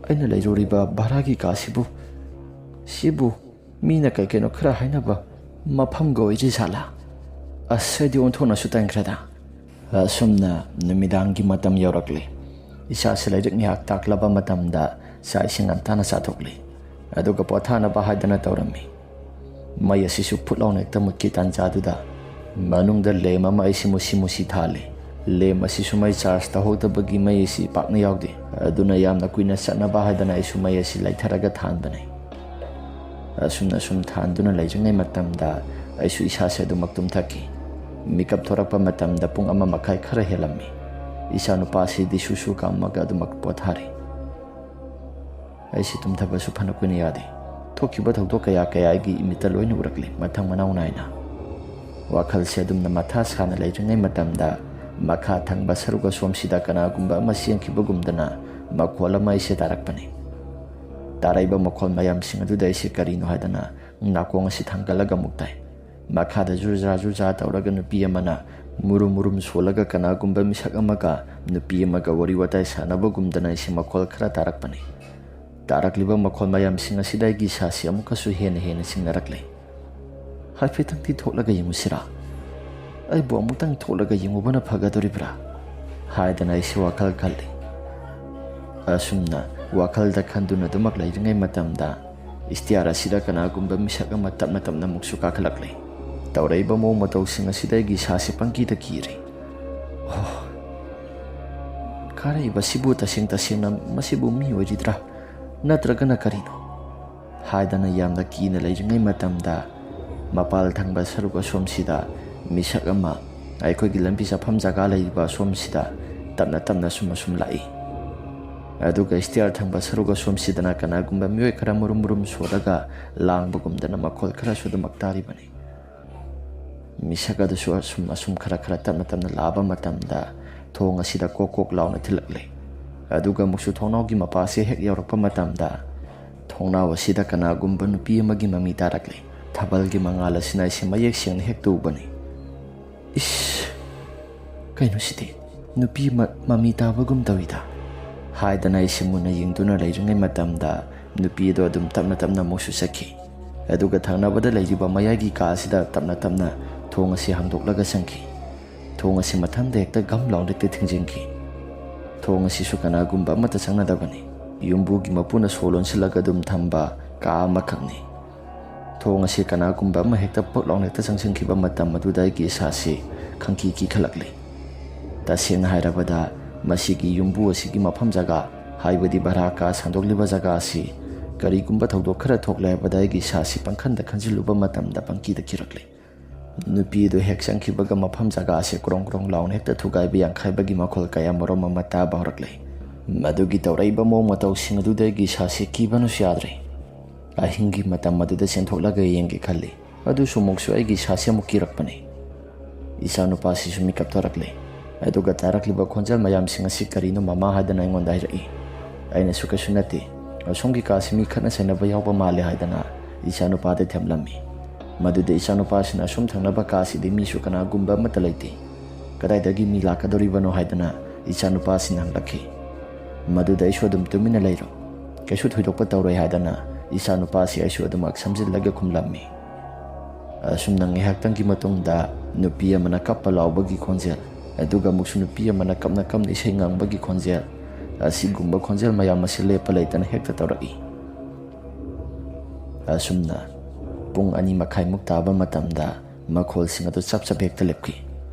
ꯑꯩꯅ ꯂꯩꯔꯨꯔꯤꯕ ꯚꯔꯥꯒꯤ ꯀꯥꯁꯤꯕꯨ, ꯁꯤꯕꯨ ꯃꯤꯅ ꯀꯩ ꯀꯩꯅꯣ ꯈꯔ ꯍꯥꯏꯅꯕ ꯃꯐꯝꯒ ꯑꯣꯏꯔꯤ ꯖꯥꯠꯂꯥ? ꯑꯁ, ꯑꯩꯗꯤ ꯑꯣꯟꯊꯣꯛꯅꯁꯨ ꯇꯟꯈ꯭ꯔꯦꯗ꯫ ꯑꯁꯨꯝꯅ ꯅꯨꯃꯤꯗꯥꯡꯒꯤ ꯃꯇꯝ ꯌꯧꯔꯛꯂꯦ꯫ ꯏꯁꯥꯁꯦ ꯂꯥꯏꯔꯤꯛ ꯉꯥꯏꯍꯥꯛ ꯇꯥꯛꯂꯕ ꯃꯇꯝꯗ ꯆꯥꯛ ꯏꯁꯤꯡ ꯉꯟꯇꯥꯅ ꯆꯥꯊꯣꯛꯂꯦ꯫ ꯑꯗꯨꯒ ꯄꯣꯊꯥꯅꯕ ꯍꯥꯏꯗꯅ ꯇꯧꯔꯝꯃꯤ꯫ ꯃꯩ ꯑꯁꯤꯁꯨ ꯐꯨꯠ ꯂꯥꯎꯅ ꯍꯦꯛꯇ ꯃꯨꯠꯈꯤ꯫ ꯇꯥꯟꯖꯥꯗꯨꯗ ꯃꯅꯨꯡꯗ ꯂꯦꯝ ꯑꯃ ꯑꯩꯁꯤ ꯃꯨꯁꯤ ꯃꯨꯁꯤ ꯊꯥꯜꯂꯤ꯫ ꯂꯦꯝ ꯑꯁꯤꯁꯨ ꯃꯩ ꯆꯥꯔꯖ ꯇꯧꯍꯧꯗꯕꯒꯤ ꯃꯩ ꯑꯁꯤ ꯄꯥꯛꯅ ꯌꯥꯎꯗꯦ꯫ ꯑꯗꯨꯅ ꯌꯥꯝꯅ ꯀꯨꯏꯅ ꯆꯠꯅꯕ ꯍꯥꯏꯗꯅ ꯑꯩꯁꯨ ꯃꯩ ꯑꯁꯤ ꯂꯩꯊꯔꯒ ꯊꯥꯟꯕꯅꯤ꯫ ꯑꯁꯨꯝꯅ ꯁꯨꯝ ꯊꯥꯟꯗꯨꯅ ꯂꯩꯔꯤꯉꯩ ꯃꯇꯝꯗ ꯑꯩꯁꯨ ꯏꯁꯥꯁꯦ ꯑꯗꯨꯃꯛ ꯇꯨꯝꯊꯈꯤ꯫ ꯃꯤꯀꯞ ꯊꯣꯔꯛꯄ ꯃꯇꯝꯗ ꯄꯨꯡ ꯑꯃ ꯃꯈꯥꯏ ꯈꯔ ꯍꯦꯜꯂꯝꯃꯤ꯫ ꯏꯆꯥ ꯅꯨꯄꯥꯁꯤꯗꯤ ꯁꯨꯁꯨ ꯀꯥꯝꯃꯒ ꯑꯗꯨꯃꯛ ꯄꯣꯊꯥꯔꯤ꯫ ꯑꯩꯁꯤ ꯇꯨꯝꯊꯕꯁꯨ ꯐꯅ ꯀꯨꯏꯅ ꯌꯥꯗꯦ꯫ ꯊꯣꯛꯈꯤꯕ ꯊꯧꯗꯣꯛ ꯀꯌꯥ ꯀꯌꯥꯒꯤ ꯏꯃꯤꯠꯇ ꯂꯣꯏꯅ ꯎꯔꯛꯂꯤ, ꯃꯊꯪ ꯃꯅꯥꯎ ꯅꯥꯏꯅ꯫ ꯋꯥꯈꯜꯁꯦ ꯑꯗꯨꯝꯅ ꯃꯊꯥ ꯁꯥꯅ ꯂꯩꯔꯤꯉꯩ ꯃꯇꯝꯗ ꯃꯈꯥ ꯊꯪꯕ ꯁꯔꯨꯛ ꯑꯁꯣꯝꯁꯤꯗ ꯀꯅꯥꯒꯨꯝꯕ ꯑꯃ ꯆꯦꯟꯈꯤꯕꯒꯨꯝꯗꯅ ꯃꯈꯣꯜ ꯑꯃ ꯑꯩꯁꯦ ꯇꯥꯔꯛꯄꯅꯤ꯫ ꯇꯥꯔꯛꯏꯕ ꯃꯈꯣꯜ ꯃꯌꯥꯝꯁꯤꯡ ꯑꯗꯨꯗ ꯑꯩꯁꯦ ꯀꯔꯤꯅꯣ ꯍꯥꯏꯗꯅ ꯅꯥꯀꯣꯡ ꯑꯁꯤ ꯊꯥꯡꯒꯠꯂꯒ ꯑꯃꯨꯛ ꯇꯥꯏ꯫ ꯃꯈꯥꯗ ꯖꯨꯔꯖꯥ ꯖꯨꯔꯖꯥ ꯇꯧꯔꯒ ꯅꯨꯄꯤ ꯑꯃꯅ ꯃꯨꯔꯨꯝ ꯃꯨꯔꯨꯝ ꯁꯣꯜꯂꯒ ꯀꯅꯥꯒꯨꯝꯕ ꯃꯤꯁꯛ ꯑꯃꯒ ꯅꯨꯄꯤ ꯑꯃꯒ ꯋꯥꯔꯤ ꯋꯥꯇꯥꯏ ꯁꯥꯟꯅꯕꯒꯨꯝꯗꯅ ꯑꯩꯁꯦ ꯃꯈꯣꯜ ꯈꯔ ꯇꯥꯔꯛꯄꯅꯤ꯫ ꯇꯥꯔꯛꯂꯤꯕ ꯃꯈꯣꯜ ꯃꯌꯥꯝꯁꯤꯡ ꯑꯁꯤꯗ ꯑꯩꯒꯤ ꯏꯁꯥꯁꯤ ꯑꯃꯨꯛꯀꯁꯨ ꯍꯦꯟꯅ ꯍꯦꯟꯅ ꯆꯤꯡꯅꯔꯛꯂꯦ꯫ "ꯍꯥꯏꯐꯦꯠꯇꯪꯗꯤ ꯊꯣꯛꯂꯒ ꯌꯦꯡꯉꯨꯁꯤꯔꯥ? ꯑꯩꯕꯨ ꯑꯃꯨꯛꯇꯪ ꯊꯣꯛꯂꯒ ꯌꯦꯡꯉꯨꯕꯅ ꯐꯒꯗꯣꯔꯤꯕ꯭ꯔꯥ?" ꯍꯥꯏꯗꯅ ꯑꯩꯁꯦ ꯋꯥꯈꯜ ꯈꯜꯂꯤ꯫ ꯑꯁꯨꯝꯅ ꯋꯥꯈꯜꯗ ꯈꯟꯗꯨꯅ ꯑꯗꯨꯃꯛ ꯂꯩꯔꯤꯉꯩ ꯃꯇꯝꯗ ꯏꯁꯇꯤꯌꯥꯔ ꯑꯁꯤꯗ ꯀꯅꯥꯒꯨꯝꯕ ꯃꯤꯁꯛ ꯑꯃ ꯇꯞꯅ ꯇꯞꯅ ꯑꯃꯨꯛꯁꯨ ꯀꯥꯈꯠꯂꯛꯂꯦ꯫ ꯇꯧꯔꯛꯏꯕ ꯃꯑꯣꯡ ꯃꯇꯧꯁꯤꯡ ꯑꯁꯤꯗ ꯑꯩꯒꯤ ꯏꯁꯥꯁꯤ ꯄꯪꯀꯤꯗ ꯀꯤꯔꯦ꯫ "ꯑꯣ, ꯀꯥꯔꯛꯏꯕꯁꯤꯕꯨ ꯇꯁꯦꯡ ꯇꯁꯦꯡꯅ ꯃꯁꯤꯕꯨ ꯃꯤ ꯑꯣꯏꯔꯤꯗ꯭ꯔꯥ? ꯅꯠꯇ꯭ꯔꯒꯅ ꯀꯔꯤꯅꯣ?" ꯍꯥꯏꯗꯅ ꯌꯥꯝꯅ ꯀꯤꯅ ꯂꯩꯔꯤꯉꯩ ꯃꯇꯝꯗ, ꯃꯄꯥꯜ ꯊꯪꯕ ꯁꯔꯨꯛ ꯑꯁꯣꯝꯁꯤꯗ ꯃꯤꯁꯛ ꯑꯃ ꯑꯩꯈꯣꯏꯒꯤ ꯂꯝꯕꯤ ꯆꯠꯐꯝ ꯖꯒꯥ ꯂꯩꯔꯤꯕ ꯑꯁꯣꯝꯁꯤꯗ ꯇꯞꯅ ꯇꯞꯅ ꯁꯨꯝ ꯑꯁꯨꯝ ꯂꯥꯛꯏ꯫ ꯑꯗꯨꯒ ꯏꯁꯇꯤꯌꯥꯔ ꯊꯪꯕ ꯁꯔꯨꯛ ꯑꯁꯣꯝꯁꯤꯗꯅ ꯀꯅꯥꯒꯨꯝꯕ ꯃꯤꯑꯣꯏ ꯈꯔ ꯃꯨꯔꯨꯝ ꯃꯨꯔꯨꯝ ꯁꯣꯜꯂꯒ ꯂꯥꯡꯕꯒꯨꯝꯗꯅ ꯃꯈꯣꯜ ꯈꯔꯁꯨ ꯑꯗꯨꯃꯛ ꯇꯥꯔꯤꯕꯅꯤ꯫ ꯃꯤꯁꯛ ꯑꯗꯨꯁꯨ ꯑꯁꯨꯝ ꯑꯁꯨꯝ ꯈꯔ ꯈꯔ ꯇꯞꯅ ꯇꯞꯅ ꯂꯥꯛꯑꯕ ꯃꯇꯝꯗ, ꯊꯣꯡ ꯑꯁꯤꯗ ꯀꯣꯛ ꯀꯣꯛ ꯂꯥꯎꯅ ꯊꯤꯜꯂꯛꯂꯦ꯫ ꯑꯗꯨꯒ ꯑꯃꯨꯛꯁꯨ ꯊꯣꯡꯅꯥꯎꯒꯤ ꯃꯄꯥꯁꯦ ꯍꯦꯛ ꯌꯧꯔꯛꯄ ꯃꯇꯝꯗ, ꯊꯣꯡꯅꯥꯎ ꯑꯁꯤꯗ ꯀꯅꯥꯒꯨꯝꯕ ꯅꯨꯄꯤ ꯑꯃꯒꯤ ꯃꯃꯤ ꯇꯥꯔꯛꯂꯦ꯫ ꯊꯥꯕꯜꯒꯤ ꯃꯉꯥꯜ ꯑꯁꯤꯅ ꯑꯩꯁꯦ ꯃꯌꯦꯛ ꯁꯦꯡꯅ ꯍꯦꯛꯇ ꯎꯕꯅꯤ꯫ ꯏꯁ! ꯀꯩꯅꯣ ꯁꯤꯗꯤ? ꯅꯨꯄꯤ ꯑꯃ ꯃꯃꯤ ꯇꯥꯕꯒꯨꯝ ꯇꯧꯏꯗ, ꯍꯥꯏꯗꯅ ꯑꯩꯁꯦ ꯃꯨꯟꯅ ꯌꯦꯡꯗꯨꯅ ꯂꯩꯔꯤꯉꯩ ꯃꯇꯝꯗ ꯅꯨꯄꯤ ꯑꯗꯣ ꯑꯗꯨꯝ ꯇꯞꯅ ꯇꯞꯅ ꯑꯃꯨꯛꯁꯨ ꯆꯠꯈꯤ꯫ ꯑꯗꯨꯒ ꯊꯪꯅꯕꯗ ꯂꯩꯔꯤꯕ ꯃꯌꯥꯏꯒꯤ ꯀꯥ ꯑꯁꯤꯗ ꯇꯞꯅ ꯇꯞꯅ ꯊꯣꯡ ꯑꯁꯤ ꯍꯥꯡꯗꯣꯛꯂꯒ ꯆꯪꯈꯤ꯫ ꯊꯣꯡ ꯑꯁꯤ ꯃꯊꯟꯗ ꯍꯦꯛꯇ ꯒꯝ ꯂꯥꯎꯅ ꯍꯦꯛꯇ ꯊꯤꯡꯖꯤꯟꯈꯤ꯫ ꯊꯣꯡ ꯑꯁꯤꯁꯨ ꯀꯅꯥꯒꯨꯝꯕ ꯑꯃꯠꯇ ꯆꯪꯅꯗꯕꯅꯤ꯫ ꯌꯨꯝꯕꯨꯒꯤ ꯃꯄꯨꯅ ꯁꯣ ꯂꯣꯟꯁꯤꯜꯂꯒ ꯑꯗꯨꯝ ꯊꯝꯕ ꯀꯥ ꯑꯃꯈꯛꯅꯤ꯫ ꯊꯣꯡ ꯑꯁꯤ ꯀꯅꯥꯒꯨꯝꯕ ꯑꯃ ꯍꯦꯛꯇ ꯄꯛ ꯂꯥꯎꯅ ꯍꯦꯛꯇ ꯆꯪꯁꯤꯟꯈꯤꯕ ꯃꯇꯝ ꯑꯗꯨꯗ ꯑꯩꯒꯤ ꯏꯁꯥꯁꯤ ꯈꯪꯀꯤ ꯀꯤꯈꯠꯂꯛꯂꯤ꯫ ꯇꯁꯦꯡꯅ ꯍꯥꯏꯔꯕꯗ, ꯃꯁꯤꯒꯤ ꯌꯨꯝꯕꯨ ꯑꯁꯤꯒꯤ ꯃꯐꯝ ꯖꯒꯥ, ꯍꯥꯏꯕꯗꯤ ꯚꯔꯥ ꯀꯥ ꯁꯟꯗꯣꯛꯂꯤꯕ ꯖꯒꯥ ꯑꯁꯤ ꯀꯔꯤꯒꯨꯝꯕ ꯊꯧꯗꯣꯛ ꯈꯔ ꯊꯣꯛꯂꯦ ꯍꯥꯏꯕꯗ ꯑꯩꯒꯤ ꯏꯁꯥꯁꯤ ꯄꯪꯈꯟꯗ ꯈꯟꯖꯤꯜꯂꯨꯕ ꯃꯇꯝꯗ ꯄꯪꯀꯤꯗ ꯀꯤꯔꯛꯂꯤ꯫ ꯅꯨꯄꯤ ꯑꯗꯨ ꯍꯦꯛ ꯆꯪꯈꯤꯕꯒ ꯃꯐꯝ ꯖꯒꯥ ꯑꯁꯤ ꯀ꯭ꯔꯣꯡ ꯀ꯭ꯔꯣꯡ ꯂꯥꯎꯅ ꯍꯦꯛꯇ ꯊꯨꯒꯥꯏꯕ ꯌꯥꯡꯈꯥꯏꯕꯒꯤ ꯃꯈꯣꯜ ꯀꯌꯥ ꯃꯔꯨꯝ ꯑꯃ ꯇꯥꯕ ꯍꯧꯔꯛꯂꯦ꯫ ꯃꯗꯨꯒꯤ ꯇꯧꯔꯛꯏꯕ ꯃꯑꯣꯡ ꯃꯇꯧꯁꯤꯡ ꯑꯗꯨꯗ ꯑꯩꯒꯤ ꯏꯁꯥꯁꯤ ꯀꯤꯕꯅꯁꯨ ꯌꯥꯗ꯭ꯔꯦ꯫ ꯑꯍꯤꯡꯒꯤ ꯃꯇꯝ ꯑꯗꯨꯗ ꯆꯦꯟꯊꯣꯛꯂꯒ ꯌꯦꯡꯒꯦ ꯈꯜꯂꯤ꯫ ꯑꯗꯨꯁꯨ ꯑꯃꯨꯛꯁꯨ ꯑꯩꯒꯤ ꯏꯁꯥꯁꯤ ꯑꯃꯨꯛ ꯀꯤꯔꯛꯄꯅꯤ꯫ ꯏꯆꯥꯅꯨꯄꯥꯁꯤꯁꯨ ꯃꯤꯀꯞ ꯊꯣꯔꯛꯂꯦ꯫ ꯑꯗꯨꯒ ꯇꯥꯔꯛꯂꯤꯕ ꯈꯣꯟꯖꯦꯜ ꯃꯌꯥꯝꯁꯤꯡ ꯑꯁꯤ ꯀꯔꯤꯅꯣ ꯃꯃꯥ ꯍꯥꯏꯗꯅ ꯑꯩꯉꯣꯟꯗ ꯍꯥꯏꯔꯛꯏ꯫ ꯑꯩꯅꯁꯨ ꯀꯩꯁꯨ ꯅꯠꯇꯦ, ꯑꯁꯣꯝꯒꯤ ꯀꯥꯁꯤ ꯃꯤ ꯈꯠꯅ ꯆꯩꯅꯕ ꯌꯥꯎꯕ ꯃꯥꯜꯂꯦ ꯍꯥꯏꯗꯅ ꯏꯆꯥꯅꯨꯄꯥꯗ ꯊꯦꯝꯂꯝꯃꯤ꯫ ꯃꯗꯨꯗ ꯏꯆꯥꯅꯨꯄꯥꯁꯤꯅ ꯑꯁꯣꯝ ꯊꯪꯅꯕ ꯀꯥꯁꯤꯗꯤ ꯃꯤꯁꯨ ꯀꯅꯥꯒꯨꯝꯕ ꯑꯃꯠꯇ ꯂꯩꯇꯦ, ꯀꯗꯥꯏꯗꯒꯤ ꯃꯤ ꯂꯥꯛꯀꯗꯧꯔꯤꯕꯅꯣ ꯍꯥꯏꯗꯅ ꯏꯆꯥꯅꯨꯄꯥꯁꯤꯅ ꯍꯪꯂꯛꯈꯤ꯫ ꯃꯗꯨꯗ ꯑꯩꯁꯨ ꯑꯗꯨꯝ ꯇꯨꯃꯤꯟꯅ ꯂꯩꯔꯣ, ꯀꯩꯁꯨ ꯊꯣꯏꯗꯣꯛꯄ ꯇꯧꯔꯣꯏ ꯍꯥꯏꯗꯅ ꯏꯆꯥꯅꯨꯄꯥꯁꯤ ꯑꯩꯁꯨ ꯑꯗꯨꯃꯛ ꯁꯝꯖꯤꯜꯂꯒ ꯈꯨꯝꯂꯝꯃꯤ꯫ ꯑꯁꯨꯝꯅ ꯉꯥꯏꯍꯥꯛꯇꯪꯒꯤ ꯃꯇꯨꯡꯗ ꯅꯨꯄꯤ ꯑꯃꯅ ꯀꯞꯄ ꯂꯥꯎꯕꯒꯤ ꯈꯣꯟꯖꯦꯜ, ꯑꯗꯨꯒ ꯑꯃꯨꯛꯁꯨ ꯅꯨꯄꯤ ꯑꯃꯅ ꯀꯞꯅ ꯀꯞꯅ ꯏꯁꯩ ꯉꯪꯕꯒꯤ ꯈꯣꯟꯖꯦꯜ, ꯑꯁꯤꯒꯨꯝꯕ ꯈꯣꯟꯖꯦꯜ ꯃꯌꯥꯝ ꯑꯁꯤ ꯂꯦꯞꯄ ꯂꯩꯇꯅ ꯍꯦꯛꯇ ꯇꯧꯔꯛꯏ꯫ ꯑꯁꯨꯝꯅ ꯄꯨꯡ ꯑꯅꯤ ꯃꯈꯥꯏꯃꯨꯛ ꯇꯥꯕ ꯃꯇꯝꯗ ꯃꯈꯣꯜꯁꯤꯡ ꯑꯗꯨ ꯆꯞ ꯆꯞ ꯍꯦꯛꯇ ꯂꯦꯞꯈꯤ꯫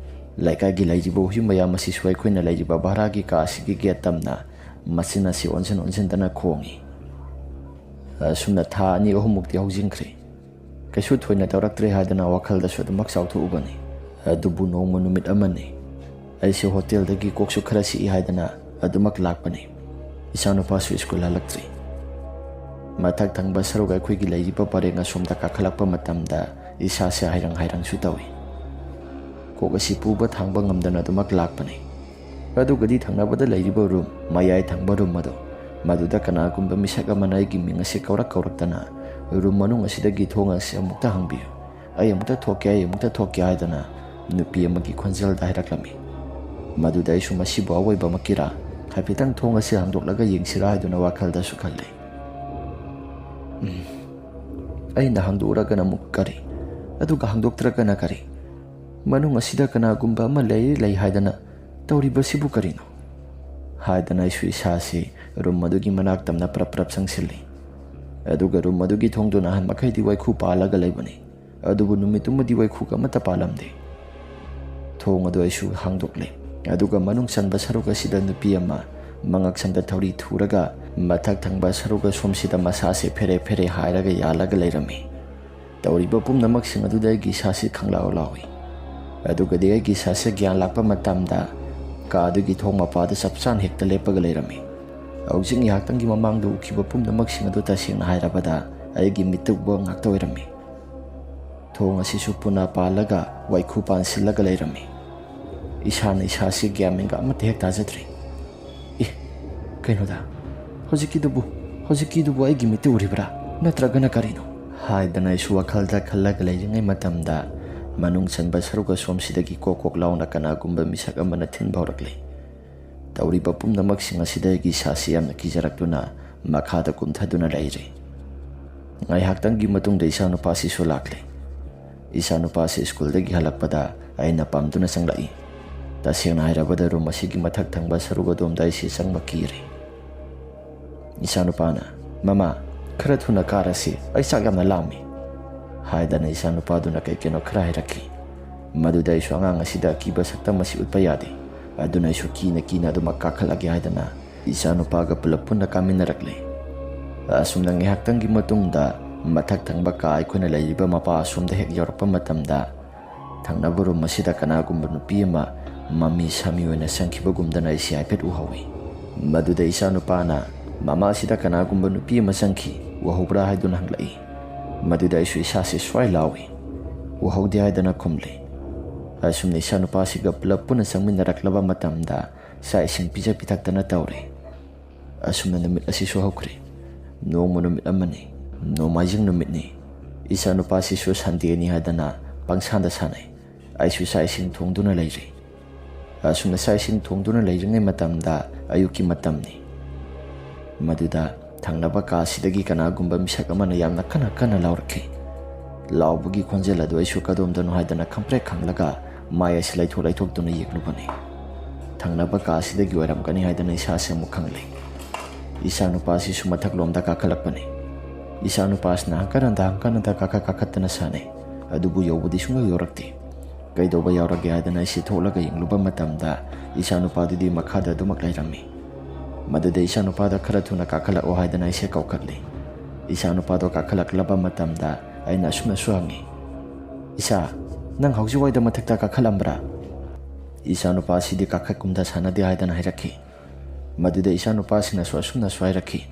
ꯂꯩꯀꯥꯏꯒꯤ ꯂꯩꯔꯤꯕ ꯍꯨꯏ ꯃꯌꯥꯝ ꯑꯁꯤꯁꯨ ꯑꯩꯈꯣꯏꯅ ꯂꯩꯔꯤꯕ ꯚꯔꯥꯒꯤ ꯀꯥ ꯑꯁꯤꯒꯤ ꯒꯦꯠ ꯇꯝꯅ ꯃꯆꯤꯟ ꯑꯁꯤ ꯑꯣꯟꯁꯤꯟ ꯑꯣꯟꯁꯤꯟꯗꯅ ꯈꯣꯡꯏ꯫ ꯑꯁꯨꯝꯅ ꯊꯥ ꯑꯅꯤ ꯑꯍꯨꯝꯃꯨꯛꯇꯤ ꯍꯧꯖꯤꯟꯈ꯭ꯔꯦ꯫ ꯀꯩꯁꯨ ꯊꯣꯏꯅ ꯇꯧꯔꯛꯇ꯭ꯔꯦ ꯍꯥꯏꯗꯅ ꯋꯥꯈꯜꯗꯁꯨ ꯑꯗꯨꯃꯛ ꯆꯥꯎꯊꯣꯛꯎꯕꯅꯤ꯫ ꯑꯗꯨꯕꯨ ꯅꯣꯡꯃ ꯅꯨꯃꯤꯠ ꯑꯃꯅꯤ, ꯑꯩꯁꯦ ꯍꯣꯇꯦꯜꯗꯒꯤ ꯀꯣꯛꯁꯨ ꯈꯔ ꯆꯤꯛꯏ ꯍꯥꯏꯗꯅ ꯑꯗꯨꯃꯛ ꯂꯥꯛꯄꯅꯤ꯫ ꯏꯆꯥꯅꯨꯄꯥꯁꯨ ꯁ꯭ꯀꯨꯜ ꯍꯜꯂꯛꯇ꯭ꯔꯤ꯫ ꯃꯊꯛ ꯊꯪꯕ ꯁꯔꯨꯛ ꯑꯩꯈꯣꯏꯒꯤ ꯂꯩꯔꯤꯕ ꯄꯔꯦꯡ ꯑꯁꯣꯝꯗ ꯀꯥꯈꯠꯂꯛꯄ ꯃꯇꯝꯗ ꯏꯁꯥꯁꯦ ꯍꯥꯏꯔꯪ ꯍꯥꯏꯔꯪꯁꯨ ꯇꯧꯏ꯫ ꯀꯣꯛ ꯑꯁꯤ ꯄꯨꯕ ꯊꯥꯡꯕ ꯉꯝꯗꯅ ꯑꯗꯨꯃꯛ ꯂꯥꯛꯄꯅꯤ꯫ ꯑꯗꯨꯒꯗꯤ ꯊꯪꯅꯕꯗ ꯂꯩꯔꯤꯕ ꯔꯨꯝ, ꯃꯌꯥꯏ ꯊꯪꯕ ꯔꯨꯝ ꯑꯗꯨ ꯃꯗꯨꯗ ꯀꯅꯥꯒꯨꯝꯕ ꯃꯤꯁꯛ ꯑꯃꯅ ꯑꯩꯒꯤ ꯃꯤꯡ ꯑꯁꯤ ꯀꯧꯔꯛ ꯀꯧꯔꯛꯇꯅ, "ꯔꯨꯝ ꯃꯅꯨꯡ ꯑꯁꯤꯗꯒꯤ ꯊꯣꯡ ꯑꯁꯤ ꯑꯃꯨꯛꯇ ꯍꯥꯡꯕꯤꯌꯨ, ꯑꯩ ꯑꯃꯨꯛꯇ ꯊꯣꯛꯀꯦ, ꯑꯩ ꯑꯃꯨꯛꯇ ꯊꯣꯛꯀꯦ" ꯍꯥꯏꯗꯅ ꯅꯨꯄꯤ ꯑꯃꯒꯤ ꯈꯣꯟꯖꯦꯜꯗ ꯍꯥꯏꯔꯛꯂꯝꯃꯤ꯫ ꯃꯗꯨꯗ ꯑꯩꯁꯨ ꯃꯁꯤꯕꯨ ꯑꯋꯣꯏꯕꯃꯛꯀꯤꯔꯥ, ꯍꯥꯏꯐꯦꯠꯇꯪ ꯊꯣꯡ ꯑꯁꯤ ꯍꯥꯡꯗꯣꯛꯂꯒ ꯌꯦꯡꯁꯤꯔꯥ ꯍꯥꯏꯗꯨꯅ ꯋꯥꯈꯜꯗꯁꯨ ꯈꯜꯂꯤ꯫ ꯎꯝ, ꯑꯩꯅ ꯍꯥꯡꯗꯣꯛꯂꯒꯅ ꯑꯃꯨꯛ ꯀꯔꯤ, ꯑꯗꯨꯒ ꯍꯥꯡꯗꯣꯛꯇ꯭ꯔꯒꯅ ꯀꯔꯤ? ꯃꯅꯨꯡ ꯑꯁꯤꯗ ꯀꯅꯥꯒꯨꯝꯕ ꯑꯃ ꯂꯩ ꯂꯩ ꯍꯥꯏꯗꯅ ꯇꯧꯔꯤꯕꯁꯤꯕꯨ ꯀꯔꯤꯅꯣ? ꯍꯥꯏꯗꯅ ꯑꯩꯁꯨ ꯏꯁꯥꯁꯤ ꯔꯨꯝ ꯑꯗꯨꯒꯤ ꯃꯅꯥꯛ ꯇꯝꯅ ꯄ꯭ꯔꯞ ꯄ꯭ꯔꯞ ꯆꯪꯁꯤꯜꯂꯤ꯫ ꯑꯗꯨꯒ ꯔꯨꯝ ꯑꯗꯨꯒꯤ ꯊꯣꯡꯗꯨ ꯅꯍꯥꯟ ꯃꯈꯩꯗꯤ ꯋꯥꯏꯈꯨ ꯄꯥꯜꯂꯒ ꯂꯩꯕꯅꯤ, ꯑꯗꯨꯕꯨ ꯅꯨꯃꯤꯠꯇꯨꯃꯗꯤ ꯋꯥꯏꯈꯨꯒ ꯑꯃꯠꯇ ꯄꯥꯜꯂꯝꯗꯦ꯫ ꯊꯣꯡ ꯑꯗꯨ ꯑꯩꯁꯨ ꯍꯥꯡꯗꯣꯛꯂꯦ, ꯑꯗꯨꯒ ꯃꯅꯨꯡ ꯆꯪꯕ ꯁꯔꯨꯛ ꯑꯁꯤꯗ ꯅꯨꯄꯤ ꯑꯃ ꯃꯉꯛꯁꯝꯗ ꯊꯧꯔꯤ ꯊꯨꯔꯒ ꯃꯊꯛ ꯊꯪꯕ ꯁꯔꯨꯛ ꯑꯁꯣꯝꯁꯤꯗ ꯃꯁꯥꯁꯦ ꯐꯦꯔꯦ ꯐꯦꯔꯦ ꯍꯥꯏꯔꯒ ꯌꯥꯜꯂꯒ ꯂꯩꯔꯝꯃꯤ꯫ ꯇꯧꯔꯤꯕ ꯄꯨꯝꯅꯃꯛꯁꯤꯡ ꯑꯗꯨꯗ ꯑꯩꯒꯤ ꯏꯁꯥꯁꯤ ꯈꯪꯂꯥꯎ ꯂꯥꯎꯏ꯫ ꯑꯗꯨꯒꯗꯤ ꯑꯩꯒꯤ ꯏꯁꯥꯁꯦ ꯒ꯭ꯌꯥꯟ ꯂꯥꯛꯄ ꯃꯇꯝꯗ ꯀꯥ ꯑꯗꯨꯒꯤ ꯊꯣꯡ ꯃꯄꯥꯗ ꯆꯞ ꯆꯥꯅ ꯍꯦꯛꯇ ꯂꯦꯞꯄꯒ ꯂꯩꯔꯝꯃꯤ꯫ ꯍꯧꯖꯤꯛ ꯉꯥꯏꯍꯥꯛꯇꯪꯒꯤ ꯃꯃꯥꯡꯗ ꯎꯈꯤꯕ ꯄꯨꯝꯅꯃꯛꯁꯤꯡ ꯑꯗꯨ ꯇꯁꯦꯡꯅ ꯍꯥꯏꯔꯕꯗ ꯑꯩꯒꯤ ꯃꯤꯠꯇ ꯎꯕ ꯉꯥꯛꯇ ꯑꯣꯏꯔꯝꯃꯤ꯫ ꯊꯣꯡ ꯑꯁꯤꯁꯨ ꯄꯨꯅꯥ ꯄꯥꯜꯂꯒ ꯋꯥꯏꯈꯨ ꯄꯥꯟꯁꯤꯜꯂꯒ ꯂꯩꯔꯝꯃꯤ꯫ ꯏꯁꯥꯅ ꯏꯁꯥꯁꯤ ꯒ꯭ꯌꯥꯟ ꯃꯦꯟꯒ ꯑꯃꯠꯇ ꯍꯦꯛ ꯇꯥꯖꯗ꯭ꯔꯦ꯫ "ꯑꯦ, ꯀꯩꯅꯣꯗ, ꯍꯧꯖꯤꯛꯀꯤꯗꯨꯕꯨ, ꯍꯧꯖꯤꯛꯀꯤꯗꯨꯕꯨ ꯑꯩꯒꯤ ꯃꯤꯠꯇ ꯎꯔꯤꯕ꯭ꯔꯥ? ꯅꯠꯇ꯭ꯔꯒꯅ ꯀꯔꯤꯅꯣ?" ꯍꯥꯏꯗꯅ ꯑꯩꯁꯨ ꯋꯥꯈꯜꯗ ꯈꯜꯂꯒ ꯂꯩꯔꯤꯉꯩ ꯃꯇꯝꯗ ꯃꯅꯨꯡ ꯆꯟꯕ ꯁꯔꯨꯛ ꯑꯁꯣꯝꯁꯤꯗꯒꯤ ꯀꯣꯛ ꯀꯣꯛ ꯂꯥꯎꯅ ꯀꯅꯥꯒꯨꯝꯕ ꯃꯤꯁꯛ ꯑꯃꯅ ꯊꯤꯟꯕ ꯍꯧꯔꯛꯂꯦ꯫ ꯇꯧꯔꯤꯕ ꯄꯨꯝꯅꯃꯛꯁꯤꯡ ꯑꯁꯤꯗ ꯑꯩꯒꯤ ꯏꯁꯥꯁꯤ ꯌꯥꯝꯅ ꯀꯤꯖꯔꯛꯇꯨꯅ ꯃꯈꯥꯗ ꯀꯨꯝꯊꯗꯨꯅ ꯂꯩꯔꯦ꯫ ꯉꯥꯏꯍꯥꯛꯇꯪꯒꯤ ꯃꯇꯨꯡꯗ ꯏꯆꯥꯅꯨꯄꯥꯁꯤꯁꯨ ꯂꯥꯛꯂꯦ꯫ ꯏꯆꯥꯅꯨꯄꯥꯁꯤ ꯁ꯭ꯀꯨꯜꯗꯒꯤ ꯍꯜꯂꯛꯄꯗ ꯑꯩꯅ ꯄꯝꯗꯨꯅ ꯆꯪꯂꯛꯏ꯫ ꯇꯁꯦꯡꯅ ꯍꯥꯏꯔꯕꯗ ꯔꯨꯝ ꯑꯁꯤꯒꯤ ꯃꯊꯛ ꯊꯪꯕ ꯁꯔꯨꯛ ꯑꯗꯣꯝꯗ ꯑꯩꯁꯤ ꯆꯪꯕ ꯀꯤꯔꯦ꯫ ꯏꯆꯥꯅꯨꯄꯥꯅ, "ꯃꯃꯥ, ꯈꯔ ꯊꯨꯅ ꯀꯥꯔꯁꯤ, ꯑꯩ ꯆꯥꯛ ꯌꯥꯝꯅ ꯂꯥꯝꯃꯤ" ꯍꯥꯏꯗꯅ ꯏꯆꯥꯅꯨꯄꯥꯗꯨꯅ ꯀꯩ ꯀꯩꯅꯣ ꯈꯔ ꯍꯥꯏꯔꯛꯈꯤ꯫ ꯃꯗꯨꯗ ꯑꯩꯁꯨ ꯑꯉꯥꯡ ꯑꯁꯤꯗ ꯑꯀꯤꯕ ꯁꯛꯇꯝ ꯑꯁꯤ ꯎꯠꯄ ꯌꯥꯗꯦ, ꯑꯗꯨꯅ ꯑꯩꯁꯨ ꯀꯤꯅ ꯀꯤꯅ ꯑꯗꯨꯃꯛ ꯀꯥꯈꯠꯂꯒꯦ ꯍꯥꯏꯗꯅ ꯏꯆꯥꯅꯨꯄꯥꯒ ꯄꯨꯂꯞ ꯄꯨꯟꯅ ꯀꯥꯃꯤꯟꯅꯔꯛꯂꯦ꯫ ꯑꯁꯨꯝꯅ ꯉꯥꯏꯍꯥꯛꯇꯪꯒꯤ ꯃꯇꯨꯡꯗ ꯃꯊꯛ ꯊꯪꯕ ꯀꯥ ꯑꯩꯈꯣꯏꯅ ꯂꯩꯔꯤꯕ ꯃꯄꯥ ꯑꯁꯣꯝꯗ ꯍꯦꯛ ꯌꯧꯔꯛꯄ ꯃꯇꯝꯗ, ꯊꯪꯅꯕ ꯔꯨꯝ ꯑꯁꯤꯗ ꯀꯅꯥꯒꯨꯝꯕ ꯅꯨꯄꯤ ꯑꯃ ꯃꯃꯤ ꯁꯥꯃꯤ ꯑꯣꯏꯅ ꯆꯪꯈꯤꯕꯒꯨꯝꯗꯅ ꯑꯩꯁꯤ ꯍꯥꯏꯐꯦꯠ ꯎꯍꯧꯏ꯫ ꯃꯗꯨꯗ ꯏꯆꯥꯅꯨꯄꯥꯅ, "ꯃꯃꯥ, ꯑꯁꯤꯗ ꯀꯅꯥꯒꯨꯝꯕ ꯅꯨꯄꯤ ꯑꯃ ꯆꯪꯈꯤ, ꯎꯍꯧꯕ꯭ꯔꯥ?" ꯍꯥꯏꯗꯨꯅ ꯍꯪꯂꯛꯏ꯫ ꯃꯗꯨꯗ ꯑꯩꯁꯨ ꯏꯁꯥꯁꯤ ꯁ꯭ꯋꯥꯏ ꯂꯥꯎꯏ, "ꯎꯍꯧꯗꯦ" ꯍꯥꯏꯗꯅ ꯈꯨꯝꯂꯤ꯫ ꯑꯁꯨꯝꯅ ꯏꯆꯥꯅꯨꯄꯥꯁꯤꯒ ꯄꯨꯂꯞ ꯄꯨꯟꯅ ꯆꯪꯃꯤꯟꯅꯔꯛꯂꯕ ꯃꯇꯝꯗ ꯆꯥꯛ ꯏꯁꯤꯡ ꯄꯤꯖ ꯄꯤꯊꯛꯇꯅ ꯇꯧꯔꯦ꯫ ꯑꯁꯨꯝꯅ ꯅꯨꯃꯤꯠ ꯑꯁꯤꯁꯨ ꯍꯧꯈ꯭ꯔꯦ꯫ ꯅꯣꯡꯃ ꯅꯨꯃꯤꯠ ꯑꯃꯅꯤ, ꯅꯣꯡꯃꯥꯏꯖꯤꯡ ꯅꯨꯃꯤꯠꯅꯤ꯫ ꯏꯆꯥꯅꯨꯄꯥꯁꯤꯁꯨ ꯁꯟꯗꯦꯅꯤ ꯍꯥꯏꯗꯅ ꯄꯪꯁꯥꯟꯗ ꯁꯥꯟꯅꯩ꯫ ꯑꯩꯁꯨ ꯆꯥꯛ ꯏꯁꯤꯡ ꯊꯣꯡꯗꯨꯅ ꯂꯩꯔꯤ꯫ ꯑꯁꯨꯝꯅ ꯆꯥꯛ ꯏꯁꯤꯡ ꯊꯣꯡꯗꯨꯅ ꯂꯩꯔꯤꯉꯩ ꯃꯇꯝꯗ ꯑꯌꯨꯛꯀꯤ ꯃꯇꯝꯅꯤ꯫ ꯃꯗꯨꯗ ꯊꯪꯅꯕ ꯀꯥꯁꯤꯗꯒꯤ ꯀꯅꯥꯒꯨꯝꯕ ꯃꯤꯁꯛ ꯑꯃꯅ ꯌꯥꯝꯅ ꯀꯟꯅ ꯀꯟꯅ ꯂꯥꯎꯔꯛꯈꯤ꯫ ꯂꯥꯎꯕꯒꯤ ꯈꯣꯟꯖꯦꯜ ꯑꯗꯨ ꯑꯩꯁꯨ ꯀꯗꯣꯝꯗꯅꯣ ꯍꯥꯏꯗꯅ ꯈꯪꯄ꯭ꯔꯦꯛ ꯈꯪꯂꯒ ꯃꯥꯏ ꯑꯁꯤ ꯂꯩꯊꯣꯛ ꯂꯩꯊꯣꯛꯇꯨꯅ ꯌꯦꯡꯂꯨꯕꯅꯤ꯫ ꯊꯪꯅꯕ ꯀꯥꯁꯤꯗꯒꯤ ꯑꯣꯏꯔꯝꯒꯅꯤ ꯍꯥꯏꯗꯅ ꯏꯁꯥꯁꯦ ꯑꯃꯨꯛ ꯈꯪꯂꯦ꯫ ꯏꯆꯥꯅꯨꯄꯥ ꯑꯁꯤꯁꯨ ꯃꯊꯛꯂꯣꯝꯗ ꯀꯥꯈꯠꯂꯛꯄꯅꯤ꯫ ꯏꯆꯥꯅꯨꯄꯥ ꯑꯁꯤꯅ ꯍꯪꯀꯠ ꯍꯟꯗ ꯍꯪꯀꯠ ꯍꯟꯗ ꯀꯥꯈꯠ ꯀꯥꯈꯠꯇꯅ ꯁꯥꯟꯅꯩ, ꯑꯗꯨꯕꯨ ꯌꯧꯕꯗꯤ ꯁꯨꯡꯌꯧ ꯌꯧꯔꯛꯇꯦ꯫ ꯀꯩꯗꯧꯕ ꯌꯥꯎꯔꯒꯦ ꯍꯥꯏꯗꯅ ꯑꯩꯁꯦ ꯊꯣꯛꯂꯒ ꯌꯦꯡꯂꯨꯕ ꯃꯇꯝꯗ ꯏꯆꯥꯅꯨꯄꯥꯗꯨꯗꯤ ꯃꯈꯥꯗ ꯑꯗꯨꯃꯛ ꯂꯩꯔꯝꯃꯤ꯫ ꯃꯗꯨꯗ ꯏꯆꯥꯅꯨꯄꯥꯗ ꯈꯔ ꯊꯨꯅ ꯀꯥꯈꯠꯂꯛꯑꯣ ꯍꯥꯏꯗꯅ ꯑꯩꯁꯦ ꯀꯧꯈꯠꯂꯤ꯫ ꯏꯆꯥꯅꯨꯄꯥꯗꯣ ꯀꯥꯈꯠꯂꯛꯂꯕ ꯃꯇꯝꯗ ꯑꯩꯅ ꯑꯁꯨꯝꯅꯁꯨ ꯍꯪꯉꯤ, "ꯏꯆꯥ, ꯅꯪ ꯍꯧꯖꯤꯛꯋꯥꯏꯗ ꯃꯊꯛꯇ ꯀꯥꯈꯠꯂꯝꯕ꯭ꯔꯥ?" ꯏꯆꯥꯅꯨꯄꯥ ꯑꯁꯤꯗꯤ ꯀꯥꯈꯠꯀꯨꯝꯗ ꯁꯥꯟꯅꯗꯦ ꯍꯥꯏꯗꯅ ꯍꯥꯏꯔꯛꯈꯤ꯫ ꯃꯗꯨꯗ ꯏꯆꯥꯅꯨꯄꯥꯁꯤꯡꯅꯁꯨ ꯑꯁꯨꯝꯅꯁꯨ ꯍꯥꯏꯔꯛꯈꯤ,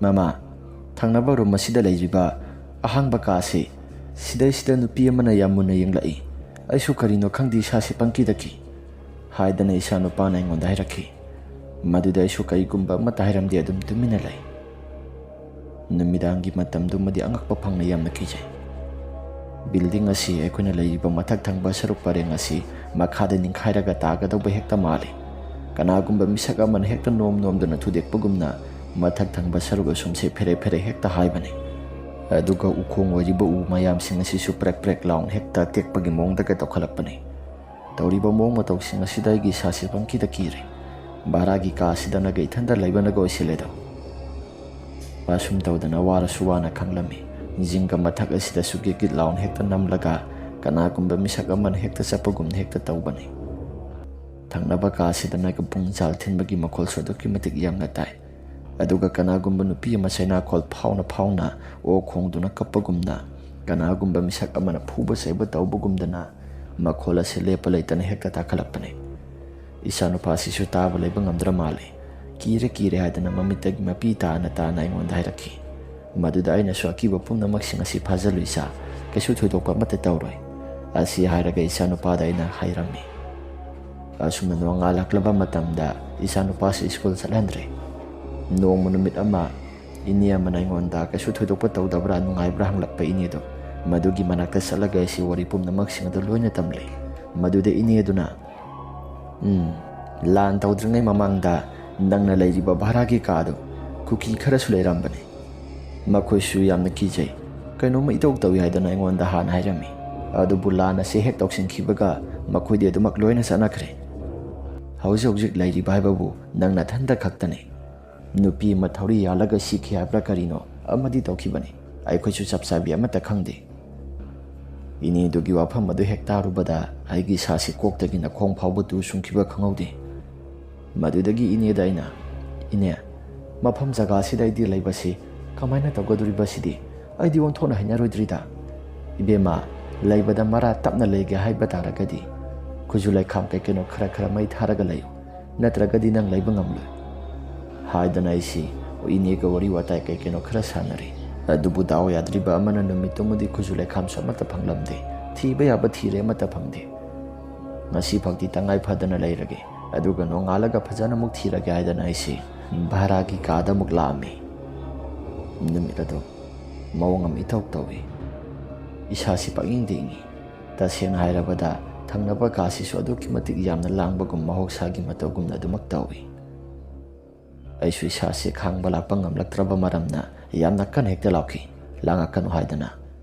"ꯃꯃꯥ, ꯊꯪꯅꯕ ꯔꯨꯝ ꯑꯁꯤꯗ ꯂꯩꯔꯤꯕ ꯑꯍꯥꯡꯕ ꯀꯥ ꯑꯁꯤ, ꯁꯤꯗꯩꯁꯤꯗ ꯅꯨꯄꯤ ꯑꯃꯅ ꯌꯥꯝ ꯃꯨꯟꯅ ꯌꯦꯡꯂꯛꯏ꯫ ꯑꯩꯁꯨ ꯀꯔꯤꯅꯣ ꯈꯪꯗꯦ, ꯏꯁꯥꯁꯤ ꯄꯪꯀꯤꯗ ꯀꯤ" ꯍꯥꯏꯗꯅ ꯏꯆꯥꯅꯨꯄꯥꯅ ꯑꯩꯉꯣꯟꯗ ꯍꯥꯏꯔꯛꯈꯤ꯫ ꯃꯗꯨꯗ ꯑꯩꯁꯨ ꯀꯔꯤꯒꯨꯝꯕ ꯑꯃꯠꯇ ꯍꯥꯏꯔꯝꯗꯦ, ꯑꯗꯨꯝ ꯇꯨꯃꯤꯟꯅ ꯂꯩ꯫ ꯅꯨꯃꯤꯗꯥꯡꯒꯤ ꯃꯇꯝꯗꯨꯃꯗꯤ ꯑꯉꯛꯄ ꯐꯪꯅ ꯌꯥꯝꯅ ꯀꯤꯖꯩ꯫ ꯕꯤꯜꯗꯤꯡ ꯑꯁꯤ, ꯑꯩꯈꯣꯏꯅ ꯂꯩꯔꯤꯕ ꯃꯊꯛ ꯊꯪꯕ ꯁꯔꯨꯛ ꯄꯔꯦꯡ ꯑꯁꯤ ꯃꯈꯥꯗ ꯅꯤꯡꯈꯥꯏꯔꯒ ꯇꯥꯒꯗꯧꯕ ꯍꯦꯛꯇ ꯃꯥꯜꯂꯤ꯫ ꯀꯅꯥꯒꯨꯝꯕ ꯃꯤꯁꯛ ꯑꯃꯅ ꯍꯦꯛꯇ ꯅꯣꯝ ꯅꯣꯝꯗꯨꯅ ꯊꯨꯗꯦꯛꯄꯒꯨꯝꯅ ꯃꯊꯛ ꯊꯪꯕ ꯁꯔꯨꯛ ꯑꯁꯨꯝꯁꯦ ꯐꯦꯔꯦ ꯐꯦꯔꯦ ꯍꯦꯛꯇ ꯍꯥꯏꯕꯅꯤ꯫ ꯑꯗꯨꯒ ꯎꯈꯣꯡ ꯑꯣꯏꯔꯤꯕ ꯎ ꯃꯌꯥꯝꯁꯤꯡ ꯑꯁꯤꯁꯨ ꯄ꯭ꯔꯦꯛ ꯄ꯭ꯔꯦꯛ ꯂꯥꯎꯅ ꯍꯦꯛꯇ ꯇꯦꯛꯄꯒꯤ ꯃꯑꯣꯡꯗꯒ ꯇꯧꯈꯠꯂꯛꯄꯅꯤ꯫ ꯇꯧꯔꯤꯕ ꯃꯑꯣꯡ ꯃꯇꯧꯁꯤꯡ ꯑꯁꯤꯗ ꯑꯩꯒꯤ ꯏꯁꯥꯁꯦ ꯄꯪꯀꯤꯗ ꯀꯤꯔꯦ꯫ ꯚꯔꯥꯒꯤ ꯀꯥ ꯑꯁꯤꯗꯅꯒ ꯏꯊꯟꯗ ꯂꯩꯕꯅꯒ ꯑꯣꯏꯁꯤꯜꯂꯦꯗꯣ꯫ ꯑꯁꯨꯝ ꯇꯧꯗꯅ ꯋꯥꯔꯁꯨ ꯋꯥꯅ ꯈꯥꯡꯂꯝꯃꯤ꯫ ꯖꯤꯡꯒ ꯃꯊꯛ ꯑꯁꯤꯗꯁꯨ ꯒꯤꯠ ꯒꯤꯠ ꯂꯥꯎꯅ ꯍꯦꯛꯇ ꯅꯝꯂꯒ ꯀꯅꯥꯒꯨꯝꯕ ꯃꯤꯁꯛ ꯑꯃꯅ ꯍꯦꯛꯇ ꯆꯠꯄꯒꯨꯝꯅ ꯍꯦꯛꯇ ꯇꯧꯕꯅꯤ꯫ ꯊꯪꯅꯕ ꯀꯥ ꯑꯁꯤꯗꯅꯒ ꯄꯨꯡ ꯖꯥꯜ ꯊꯤꯟꯕꯒꯤ ꯃꯈꯣꯜꯁꯨ ꯑꯗꯨꯛꯀꯤ ꯃꯇꯤꯛ ꯌꯥꯝꯅ ꯇꯥꯏ꯫ ꯑꯗꯨꯒ ꯀꯅꯥꯒꯨꯝꯕ ꯅꯨꯄꯤ ꯑꯃ ꯆꯩꯅꯥꯈꯣꯜ ꯐꯥꯎꯅ ꯐꯥꯎꯅ ꯑꯣꯛ ꯈꯣꯡꯗꯨꯅ ꯀꯞꯄꯒꯨꯝꯅ, ꯀꯅꯥꯒꯨꯝꯕ ꯃꯤꯁꯛ ꯑꯃꯅ ꯐꯨꯕ ꯆꯩꯕ ꯇꯧꯕꯒꯨꯝꯗꯅ ꯃꯈꯣꯜ ꯑꯁꯤ ꯂꯦꯞꯄ ꯂꯩꯇꯅ ꯍꯦꯛꯇ ꯇꯥꯈꯠꯂꯛꯄꯅꯤ꯫ ꯏꯆꯥꯅꯨꯄꯥꯁꯤꯁꯨ ꯇꯥꯕ ꯂꯩꯕ ꯉꯝꯗ꯭ꯔ ꯃꯥꯜꯂꯦ꯫ ꯀꯤꯔꯦ ꯀꯤꯔꯦ ꯍꯥꯏꯗꯅ ꯃꯃꯤꯠꯇꯒꯤ ꯃꯄꯤ ꯇꯥꯅ ꯇꯥꯅ ꯑꯩꯉꯣꯟꯗ ꯍꯥꯏꯔꯛꯈꯤ꯫ ꯃꯗꯨꯗ ꯑꯩꯅꯁꯨ ꯑꯀꯤꯕ ꯄꯨꯝꯅꯃꯛꯁꯤꯡ ꯑꯁꯤ ꯐꯥꯖꯜꯂꯨ ꯏꯆꯥ, ꯀꯩꯁꯨ ꯊꯣꯏꯗꯣꯛꯄ ꯑꯃꯠꯇ ꯇꯧꯔꯣꯏ꯫ ꯑꯁꯤ ꯍꯥꯏꯔꯒ ꯏꯆꯥꯅꯨꯄꯥꯗ ꯑꯩꯅ ꯍꯥꯏꯔꯝꯃꯤ꯫ ꯑꯁꯨꯝꯅ ꯅꯣꯡꯉꯥꯜꯂꯛꯂꯕ ꯃꯇꯝꯗ ꯏꯆꯥꯅꯨꯄꯥꯁꯤ ꯁ꯭ꯀꯨꯜ ꯆꯠꯍꯟꯗ꯭ꯔꯦ꯫ ꯅꯣꯡꯃ ꯅꯨꯃꯤꯠ ꯑꯃ ꯏꯅꯦ ꯑꯃꯅ ꯑꯩꯉꯣꯟꯗ ꯀꯩꯁꯨ ꯊꯣꯏꯗꯣꯛꯄ ꯇꯧꯗꯕ꯭ꯔꯥ, ꯅꯨꯡꯉꯥꯏꯕ꯭ꯔꯥ ꯍꯪꯂꯛꯄ ꯏꯅꯦꯗꯣ꯫ ꯃꯗꯨꯒꯤ ꯃꯅꯥꯛꯇ ꯆꯠꯂꯒ ꯑꯩꯁꯤ ꯋꯥꯔꯤ ꯄꯨꯝꯅꯃꯛꯁꯤꯡ ꯑꯗꯨ ꯂꯣꯏꯅ ꯇꯝꯂꯦ꯫ ꯃꯗꯨꯗ ꯏꯅꯦ ꯑꯗꯨꯅ, "ꯎꯝ, ꯂꯥꯟ ꯇꯧꯗ꯭ꯔꯤꯉꯩ ꯃꯃꯥꯡꯗ ꯅꯪꯅ ꯂꯩꯔꯤꯕ ꯚꯔꯥꯒꯤ ꯀꯥꯗꯨ ꯀꯨꯀꯤ ꯈꯔꯁꯨ ꯂꯩꯔꯝꯕꯅꯤ꯫ ꯃꯈꯣꯏꯁꯨ ꯌꯥꯝꯅ ꯀꯤꯖꯩ꯫ ꯀꯩꯅꯣꯝꯃ ꯏꯇꯧ ꯇꯧꯏ ꯍꯥꯏꯗꯅ ꯑꯩꯉꯣꯟꯗ ꯍꯥꯟꯅ ꯍꯥꯏꯔꯝꯃꯤ꯫ ꯑꯗꯨꯕꯨ ꯂꯥꯟ ꯑꯁꯤ ꯍꯦꯛ ꯇꯧꯁꯤꯟꯈꯤꯕꯒ ꯃꯈꯣꯏꯗꯤ ꯑꯗꯨꯃꯛ ꯂꯣꯏꯅ ꯆꯠꯅꯈ꯭ꯔꯦ꯫ ꯍꯧꯖꯤꯛ ꯍꯧꯖꯤꯛ ꯂꯩꯔꯤꯕ ꯍꯥꯏꯕꯕꯨ ꯅꯪ ꯅꯊꯟꯇ ꯈꯛꯇꯅꯤ꯫ ꯅꯨꯄꯤ ꯑꯃ ꯊꯧꯔꯤ ꯌꯥꯜꯂꯒ ꯁꯤꯈꯤ ꯍꯥꯏꯕ꯭ꯔꯥ ꯀꯔꯤꯅꯣ ꯑꯃꯗꯤ ꯇꯧꯈꯤꯕꯅꯤ꯫ ꯑꯩꯈꯣꯏꯁꯨ ꯆꯞ ꯆꯥꯕꯤ ꯑꯃꯠꯇ ꯈꯪꯗꯦ꯫" ꯏꯅꯦꯗꯨꯒꯤ ꯋꯥꯐꯝ ꯑꯗꯨ ꯍꯦꯛ ꯇꯥꯔꯨꯕꯗ ꯑꯩꯒꯤ ꯏꯁꯥꯁꯤ ꯀꯣꯛꯇꯒꯤꯅ ꯈꯣꯡ ꯐꯥꯎꯕ ꯇꯨ ꯁꯨꯡꯈꯤꯕ ꯈꯪꯍꯧꯗꯦ꯫ ꯃꯗꯨꯗꯒꯤ ꯏꯅꯦꯗ ꯑꯩꯅ, "ꯏꯅꯦ, ꯃꯐꯝ ꯖꯒꯥꯁꯤꯗ ꯑꯩꯗꯤ ꯂꯩꯕꯁꯤ ꯀꯃꯥꯏꯅ ꯇꯧꯒꯗꯧꯔꯤꯕ ꯁꯤꯗꯤ? ꯑꯩꯗꯤ ꯑꯣꯟꯊꯣꯛꯅ ꯍꯩꯅꯔꯣꯏꯗ꯭ꯔꯤꯗ꯫ ꯏꯕꯦꯝꯃ, ꯂꯩꯕꯗ ꯃꯔꯥ ꯇꯞꯅ ꯂꯩꯒꯦ ꯍꯥꯏꯕ ꯇꯥꯔꯒꯗꯤ ꯈꯨꯖꯨ ꯂꯩꯈꯥꯝ ꯀꯩ ꯀꯩꯅꯣ ꯈꯔ ꯈꯔ ꯃꯩ ꯊꯥꯔꯒ ꯂꯩꯌꯨ, ꯅꯠꯇ꯭ꯔꯒꯗꯤ ꯅꯪ ꯂꯩꯕ ꯉꯝꯂꯣꯏ" ꯍꯥꯏꯗꯅ ꯑꯩꯁꯤ ꯏꯅꯦꯒ ꯋꯥꯔꯤ ꯋꯥꯇꯥꯏ ꯀꯩ ꯀꯩꯅꯣ ꯈꯔ ꯁꯥꯟꯅꯔꯤ꯫ ꯑꯗꯨꯕꯨ ꯗꯥꯎ ꯌꯥꯗ꯭ꯔꯤꯕ ꯑꯃꯅ ꯅꯨꯃꯤꯠꯇꯨꯃꯗꯤ ꯈꯨꯖꯨ ꯂꯩꯈꯥꯝꯁꯨ ꯑꯃꯠꯇ ꯐꯪꯂꯝꯗꯦ꯫ ꯊꯤꯕ ꯌꯥꯕ ꯊꯤꯔꯦ, ꯑꯃꯠꯇ ꯐꯪꯗꯦ꯫ ꯉꯁꯤ ꯐꯥꯎꯗꯤ ꯇꯉꯥꯏ ꯐꯗꯅ ꯂꯩꯔꯒꯦ, ꯑꯗꯨꯒ ꯅꯣꯡꯉꯥꯜꯂꯒ ꯐꯖꯅ ꯑꯃꯨꯛ ꯊꯤꯔꯒꯦ ꯍꯥꯏꯗꯅ ꯑꯩꯁꯤ ꯚꯔꯥꯒꯤ ꯀꯥꯗ ꯑꯃꯨꯛ ꯂꯥꯛꯑꯝꯃꯤ꯫ ꯅꯨꯃꯤꯠ ꯑꯗꯨ ꯃꯑꯣꯡ ꯑꯃ ꯏꯇꯧ ꯇꯧꯏ꯫ ꯏꯁꯥꯁꯤ ꯄꯪꯏꯪꯗ ꯏꯪꯏ꯫ ꯇꯁꯦꯡꯅ ꯍꯥꯏꯔꯕꯗ ꯊꯪꯅꯕ ꯀꯥꯁꯤꯁꯨ ꯑꯗꯨꯛꯀꯤ ꯃꯇꯤꯛ ꯌꯥꯝꯅ ꯂꯥꯡꯕꯒꯨꯝ ꯃꯍꯧꯁꯥꯒꯤ ꯃꯇꯧꯒꯨꯝꯅ ꯑꯗꯨꯃꯛ ꯇꯧꯏ꯫ ꯑꯩꯁꯨ ꯏꯁꯥꯁꯤ ꯈꯥꯡꯕ ꯂꯥꯛꯄ ꯉꯝꯂꯛꯇ꯭ꯔꯕ ꯃꯔꯝꯅ ꯌꯥꯝꯅ ꯀꯟꯅ ꯍꯦꯛꯇ ꯂꯥꯎꯈꯤ, "ꯂꯥꯡꯉꯛꯀꯅꯨ" ꯍꯥꯏꯗꯅ꯫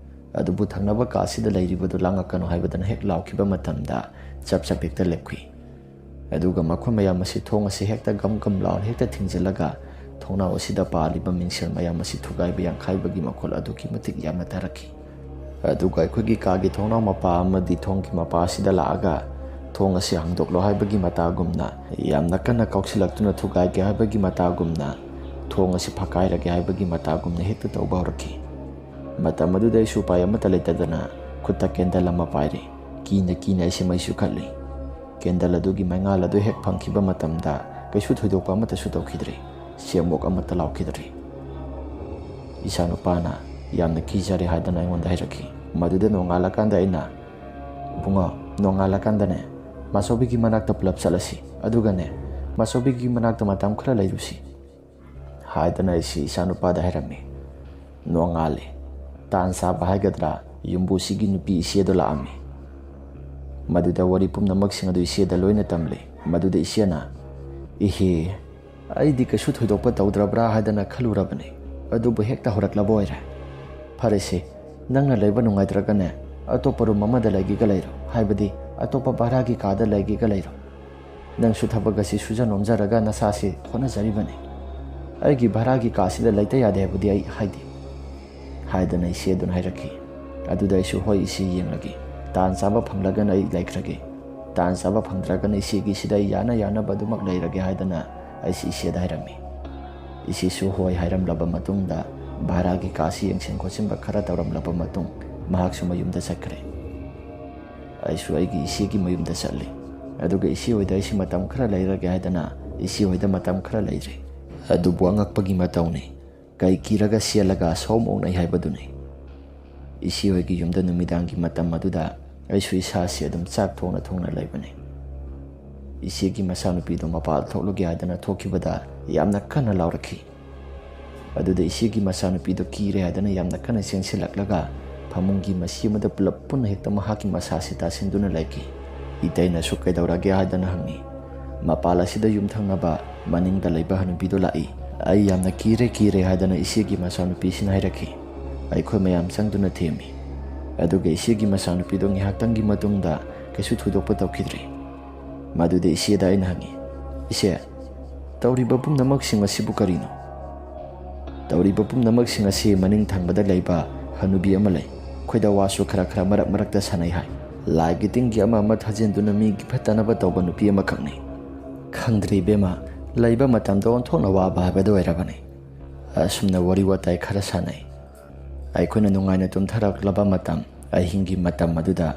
ꯑꯗꯨꯕꯨ ꯊꯪꯅꯕ ꯀꯥꯁꯤꯗ ꯂꯩꯔꯤꯕꯗꯨ ꯂꯥꯡꯉꯛꯀꯅꯨ ꯍꯥꯏꯕꯗꯅ ꯍꯦꯛ ꯂꯥꯎꯈꯤꯕ ꯃꯇꯝꯗ ꯆꯞ ꯆꯞ ꯍꯦꯛꯇ ꯂꯦꯞꯈꯤ꯫ ꯑꯗꯨꯒ ꯃꯈꯣꯏ ꯃꯌꯥꯝ ꯑꯁꯤ ꯊꯣꯡ ꯑꯁꯤ ꯍꯦꯛꯇ ꯒꯝ ꯒꯝ ꯂꯥꯎꯅ ꯍꯦꯛꯇ ꯊꯤꯡꯖꯤꯜꯂꯒ ꯊꯣꯡꯅꯥꯎ ꯑꯁꯤꯗ ꯄꯥꯜꯂꯤꯕ ꯃꯤꯡꯁꯦꯜ ꯃꯌꯥꯝ ꯑꯁꯤ ꯊꯨꯒꯥꯏꯕ ꯌꯥꯡꯈꯥꯏꯕꯒꯤ ꯃꯈꯣꯜ ꯑꯗꯨꯛꯀꯤ ꯃꯇꯤꯛ ꯌꯥꯝꯅ ꯇꯥꯔꯛꯈꯤ꯫ ꯑꯗꯨꯒ ꯑꯩꯈꯣꯏꯒꯤ ꯀꯥꯒꯤ ꯊꯣꯡꯅꯥꯎ ꯃꯄꯥ ꯑꯃꯗꯤ ꯊꯣꯡꯒꯤ ꯃꯄꯥ ꯑꯁꯤꯗ ꯂꯥꯛꯑꯒ ꯊꯣꯡ ꯑꯁꯤ ꯍꯥꯡꯗꯣꯛꯂꯣ ꯍꯥꯏꯕꯒꯤ ꯃꯇꯥꯒꯨꯝꯅ, ꯌꯥꯝꯅ ꯀꯟꯅ ꯀꯥꯎꯁꯤꯜꯂꯛꯇꯨꯅ ꯊꯨꯒꯥꯏꯒꯦ ꯍꯥꯏꯕꯒꯤ ꯃꯇꯥꯒꯨꯝꯅ, ꯊꯣꯡ ꯑꯁꯤ ꯐꯛꯀꯥꯏꯔꯒꯦ ꯍꯥꯏꯕꯒꯤ ꯃꯇꯥꯒꯨꯝꯅ ꯍꯦꯛꯇ ꯇꯧꯕ ꯍꯧꯔꯛꯈꯤ꯫ ꯃꯇꯝ ꯑꯗꯨꯗ ꯑꯩꯁꯨ ꯎꯄꯥꯏ ꯑꯃꯠꯇ ꯂꯩꯇꯗꯅ ꯈꯨꯠꯇ ꯀꯦꯟꯗꯜ ꯑꯃ ꯄꯥꯏꯔꯦ꯫ ꯀꯤꯅ ꯀꯤꯅ ꯑꯩꯁꯦ ꯃꯩꯁꯨ ꯀꯠꯂꯤ꯫ ꯀꯦꯟꯗꯜ ꯑꯗꯨꯒꯤ ꯃꯩꯉꯥꯜ ꯑꯗꯨ ꯍꯦꯛ ꯐꯪꯈꯤꯕ ꯃꯇꯝꯗ ꯀꯩꯁꯨ ꯊꯣꯏꯗꯣꯛꯄ ꯑꯃꯠꯇꯁꯨ ꯇꯧꯈꯤꯗ꯭ꯔꯦ꯫ ꯁꯦꯝꯕꯣꯛ ꯑꯃꯠꯇ ꯂꯥꯎꯈꯤꯗ꯭ꯔꯦ꯫ ꯏꯆꯥꯅꯨꯄꯥꯅ ꯌꯥꯝꯅ ꯀꯤꯖꯔꯦ ꯍꯥꯏꯗꯅ ꯑꯩꯉꯣꯟꯗ ꯍꯥꯏꯔꯛꯈꯤ꯫ ꯃꯗꯨꯗ ꯅꯣꯡꯉꯥꯜꯂꯀꯥꯟꯗ ꯑꯩꯅ, "ꯏꯕꯨꯡꯉꯣ, ꯅꯣꯡꯉꯥꯜꯂꯀꯥꯟꯗꯅꯦ, ꯃꯥꯆꯧꯕꯤꯒꯤ ꯃꯅꯥꯛꯇ ꯄꯨꯂꯞ ꯆꯠꯂꯁꯤ꯫ ꯑꯗꯨꯒꯅꯦ, ꯃꯥꯆꯧꯕꯤꯒꯤ ꯃꯅꯥꯛꯇ ꯃꯇꯝ ꯈꯔ ꯂꯩꯔꯨꯁꯤ꯫ ꯍꯥꯏꯗꯅ ꯑꯩꯁꯤ ꯏꯆꯥꯅꯨꯄꯥꯗ ꯍꯥꯏꯔꯝꯃꯤ꯫ ꯅꯣꯡꯉꯥꯜꯂꯤ꯫ ꯇꯥꯟ ꯆꯥꯕ ꯍꯥꯏꯒꯗ꯭ꯔꯥ, ꯌꯨꯝꯕꯨꯁꯤꯒꯤ ꯅꯨꯄꯤ ꯏꯆꯦꯗꯣ ꯂꯥꯛꯑꯝꯃꯤ꯫ ꯃꯗꯨꯗ ꯋꯥꯔꯤ ꯄꯨꯝꯅꯃꯛꯁꯤꯡ ꯑꯗꯨ ꯏꯆꯦꯗ ꯂꯣꯏꯅ ꯇꯝꯂꯤ꯫ ꯃꯗꯨꯗ ꯏꯆꯦꯅ, "ꯏꯍꯦ, ꯑꯩꯗꯤ ꯀꯩꯁꯨ ꯊꯣꯏꯗꯣꯛꯄ ꯇꯧꯗ꯭ꯔꯕ꯭ꯔꯥ ꯍꯥꯏꯗꯅ ꯈꯜꯂꯨꯔꯕꯅꯤ, ꯑꯗꯨꯕꯨ ꯍꯦꯛꯇ ꯍꯧꯔꯛꯂꯕ ꯑꯣꯏꯔꯦ꯫ ꯐꯔꯦꯁꯦ, ꯅꯪꯅ ꯂꯩꯕ ꯅꯨꯡꯉꯥꯏꯇ꯭ꯔꯒꯅꯦ, ꯑꯇꯣꯞꯄ ꯔꯨꯝ ꯑꯃꯗ ꯂꯩꯒꯦꯒ ꯂꯩꯔꯣ, ꯍꯥꯏꯕꯗꯤ ꯑꯇꯣꯞꯄ ꯚꯔꯥꯒꯤ ꯀꯥꯗ ꯂꯩꯒꯦꯒ ꯂꯩꯔꯣ꯫ ꯅꯪꯁꯨ ꯊꯕꯛ ꯑꯁꯤ ꯁꯨꯖ ꯅꯣꯝꯖꯔꯒ ꯅꯁꯥꯁꯤ ꯍꯣꯠꯅꯖꯔꯤꯕꯅꯤ꯫ ꯑꯩꯒꯤ ꯚꯔꯥꯒꯤ ꯀꯥꯁꯤꯗ ꯂꯩꯇ ꯌꯥꯗꯦ ꯍꯥꯏꯕꯗꯤ ꯑꯩ ꯍꯥꯏꯗꯦ," ꯍꯥꯏꯗꯅ ꯏꯆꯦ ꯑꯗꯨꯅ ꯍꯥꯏꯔꯛꯈꯤ꯫ ꯑꯗꯨꯗ ꯑꯩꯁꯨ, "ꯍꯣꯏ ꯏꯆꯦ, ꯌꯦꯡꯂꯒꯦ꯫ ꯇꯥꯟ ꯆꯥꯕ ꯐꯪꯂꯒꯅ ꯑꯩ ꯂꯩꯈ꯭ꯔꯒꯦ꯫ ꯇꯥꯟ ꯆꯥꯕ ꯐꯪꯗ꯭ꯔꯒꯅ ꯏꯆꯦꯒꯤꯁꯤꯗ ꯑꯩ ꯌꯥꯅ ꯌꯥꯅꯕ ꯑꯗꯨꯃꯛ ꯂꯩꯔꯒꯦ," ꯍꯥꯏꯗꯅ ꯑꯩꯁꯤ ꯏꯆꯦꯗ ꯍꯥꯏꯔꯝꯃꯤ꯫ ꯏꯆꯦꯁꯨ ꯍꯣꯏ ꯍꯥꯏꯔꯝꯂꯕ ꯃꯇꯨꯡꯗ, ꯚꯔꯥꯒꯤ ꯀꯥꯁꯤ ꯌꯦꯡꯁꯤꯟ ꯈꯣꯠꯆꯤꯟꯕ ꯈꯔ ꯇꯧꯔꯝꯂꯕ ꯃꯇꯨꯡ, ꯃꯍꯥꯛꯁꯨ ꯃꯌꯨꯝꯗ ꯆꯠꯈ꯭ꯔꯦ꯫ ꯑꯩꯁꯨ ꯑꯩꯒꯤ ꯏꯆꯦꯒꯤ ꯃꯌꯨꯝꯗ ꯆꯠꯂꯤ꯫ ꯑꯗꯨꯒ ꯏꯆꯦ ꯍꯣꯏꯗ ꯑꯩꯁꯤ ꯃꯇꯝ ꯈꯔ ꯂꯩꯔꯒꯦ ꯍꯥꯏꯗꯅ ꯏꯆꯦ ꯍꯣꯏꯗ ꯃꯇꯝ ꯈꯔ ꯂꯩꯔꯦ꯫ ꯑꯗꯨꯕꯨ ꯑꯉꯛꯄꯒꯤ ꯃꯇꯧꯅꯤ, ꯀꯩ ꯀꯤꯔꯒ ꯆꯦꯜꯂꯒ ꯑꯁꯣꯝ ꯑꯣꯛꯅꯩ ꯍꯥꯏꯕꯗꯨꯅꯤ꯫ ꯏꯆꯦ ꯍꯣꯏꯒꯤ ꯌꯨꯝꯗ ꯅꯨꯃꯤꯗꯥꯡꯒꯤ ꯃꯇꯝ ꯑꯗꯨꯗ ꯑꯩꯁꯨ ꯏꯁꯥꯁꯤ ꯑꯗꯨꯝ ꯆꯥꯛ ꯊꯣꯡꯅ ꯊꯣꯡꯅ ꯂꯩꯕꯅꯤ꯫ ꯏꯆꯦꯒꯤ ꯃꯆꯥꯅꯨꯄꯤꯗꯣ ꯃꯄꯥꯜ ꯊꯣꯛꯂꯨꯒꯦ ꯍꯥꯏꯗꯅ ꯊꯣꯛꯈꯤꯕꯗ ꯌꯥꯝꯅ ꯀꯟꯅ ꯂꯥꯎꯔꯛꯈꯤ꯫ ꯑꯗꯨꯗ ꯏꯆꯦꯒꯤ ꯃꯆꯥꯅꯨꯄꯤꯗꯣ ꯀꯤꯔꯦ ꯍꯥꯏꯗꯅ ꯌꯥꯝꯅ ꯀꯟꯅ ꯆꯦꯟꯁꯤꯜꯂꯛꯂꯒ ꯐꯃꯨꯡꯒꯤ ꯃꯁꯤ ꯑꯃꯗ ꯄꯨꯂꯞ ꯄꯨꯟꯅ ꯍꯦꯛꯇ ꯃꯍꯥꯛꯀꯤ ꯃꯁꯥꯁꯤ ꯇꯥꯁꯤꯟꯗꯨꯅ ꯂꯩꯈꯤ꯫ ꯏꯇꯩꯅꯁꯨ ꯀꯩꯗꯧꯔꯒꯦ ꯍꯥꯏꯗꯅ ꯍꯪꯉꯤ꯫ ꯃꯄꯥꯜ ꯑꯁꯤꯗ ꯌꯨꯝꯊꯪꯅꯕ ꯃꯅꯤꯡꯗ ꯂꯩꯕ ꯍꯅꯨꯕꯤꯗꯣ ꯂꯥꯛꯏ꯫ ꯑꯩ ꯌꯥꯝꯅ ꯀꯤꯔꯦ, ꯀꯤꯔꯦ ꯍꯥꯏꯗꯅ ꯏꯆꯦꯒꯤ ꯃꯆꯥꯅꯨꯄꯤꯁꯤꯅ ꯍꯥꯏꯔꯛꯈꯤ꯫ ꯑꯩꯈꯣꯏ ꯃꯌꯥꯝ ꯆꯪꯗꯨꯅ ꯊꯦꯝꯃꯤ꯫ ꯑꯗꯨꯒ ꯏꯆꯦꯒꯤ ꯃꯆꯥꯅꯨꯄꯤꯗꯣ ꯉꯥꯏꯍꯥꯛꯇꯪꯒꯤ ꯃꯇꯨꯡꯗ ꯀꯩꯁꯨ ꯊꯣꯏꯗꯣꯛꯄ ꯇꯧꯈꯤꯗ꯭ꯔꯦ꯫ ꯃꯗꯨꯗ ꯏꯆꯦꯗ ꯑꯩꯅ ꯍꯪꯉꯤ, "ꯏꯆꯦ, ꯇꯧꯔꯤꯕ ꯄꯨꯝꯅꯃꯛꯁꯤꯡ ꯑꯁꯤꯕꯨ ꯀꯔꯤꯅꯣ?" "ꯇꯧꯔꯤꯕ ꯄꯨꯝꯅꯃꯛꯁꯤꯡ ꯑꯁꯤ ꯃꯅꯤꯡ ꯊꯪꯕꯗ ꯂꯩꯕ ꯍꯅꯨꯕꯤ ꯑꯃ ꯂꯩ꯫ ꯑꯩꯈꯣꯏꯗ ꯋꯥꯁꯨ ꯈꯔ ꯈꯔ ꯃꯔꯛ ꯃꯔꯛꯇ ꯁꯥꯟꯅꯩ ꯍꯥꯏ꯫ ꯂꯥꯏꯒꯤ ꯇꯤꯟꯒꯤ ꯑꯃ ꯑꯃ ꯊꯥꯖꯤꯟꯗꯨꯅ ꯃꯤꯒꯤ ꯐꯠꯇꯅꯕ ꯇꯧꯕ ꯅꯨꯄꯤ ꯑꯃꯈꯛꯅꯤ꯫ ꯈꯪꯗ꯭ꯔꯦ ꯏꯕꯦꯝꯃ, ꯂꯩꯕ ꯃꯇꯝꯗ ꯑꯣꯟꯊꯣꯛꯅ ꯋꯥꯕ ꯍꯥꯏꯕꯗꯨ ꯑꯣꯏꯔꯕꯅꯤ꯫" ꯑꯁꯨꯝꯅ ꯋꯥꯔꯤ ꯋꯥꯇꯥꯏ ꯈꯔ ꯁꯥꯟꯅꯩ꯫ ꯑꯩꯈꯣꯏꯅ ꯅꯨꯡꯉꯥꯏꯅ ꯇꯨꯝꯊꯔꯛꯂꯕ ꯃꯇꯝ, ꯑꯍꯤꯡꯒꯤ ꯃꯇꯝ ꯑꯗꯨꯗ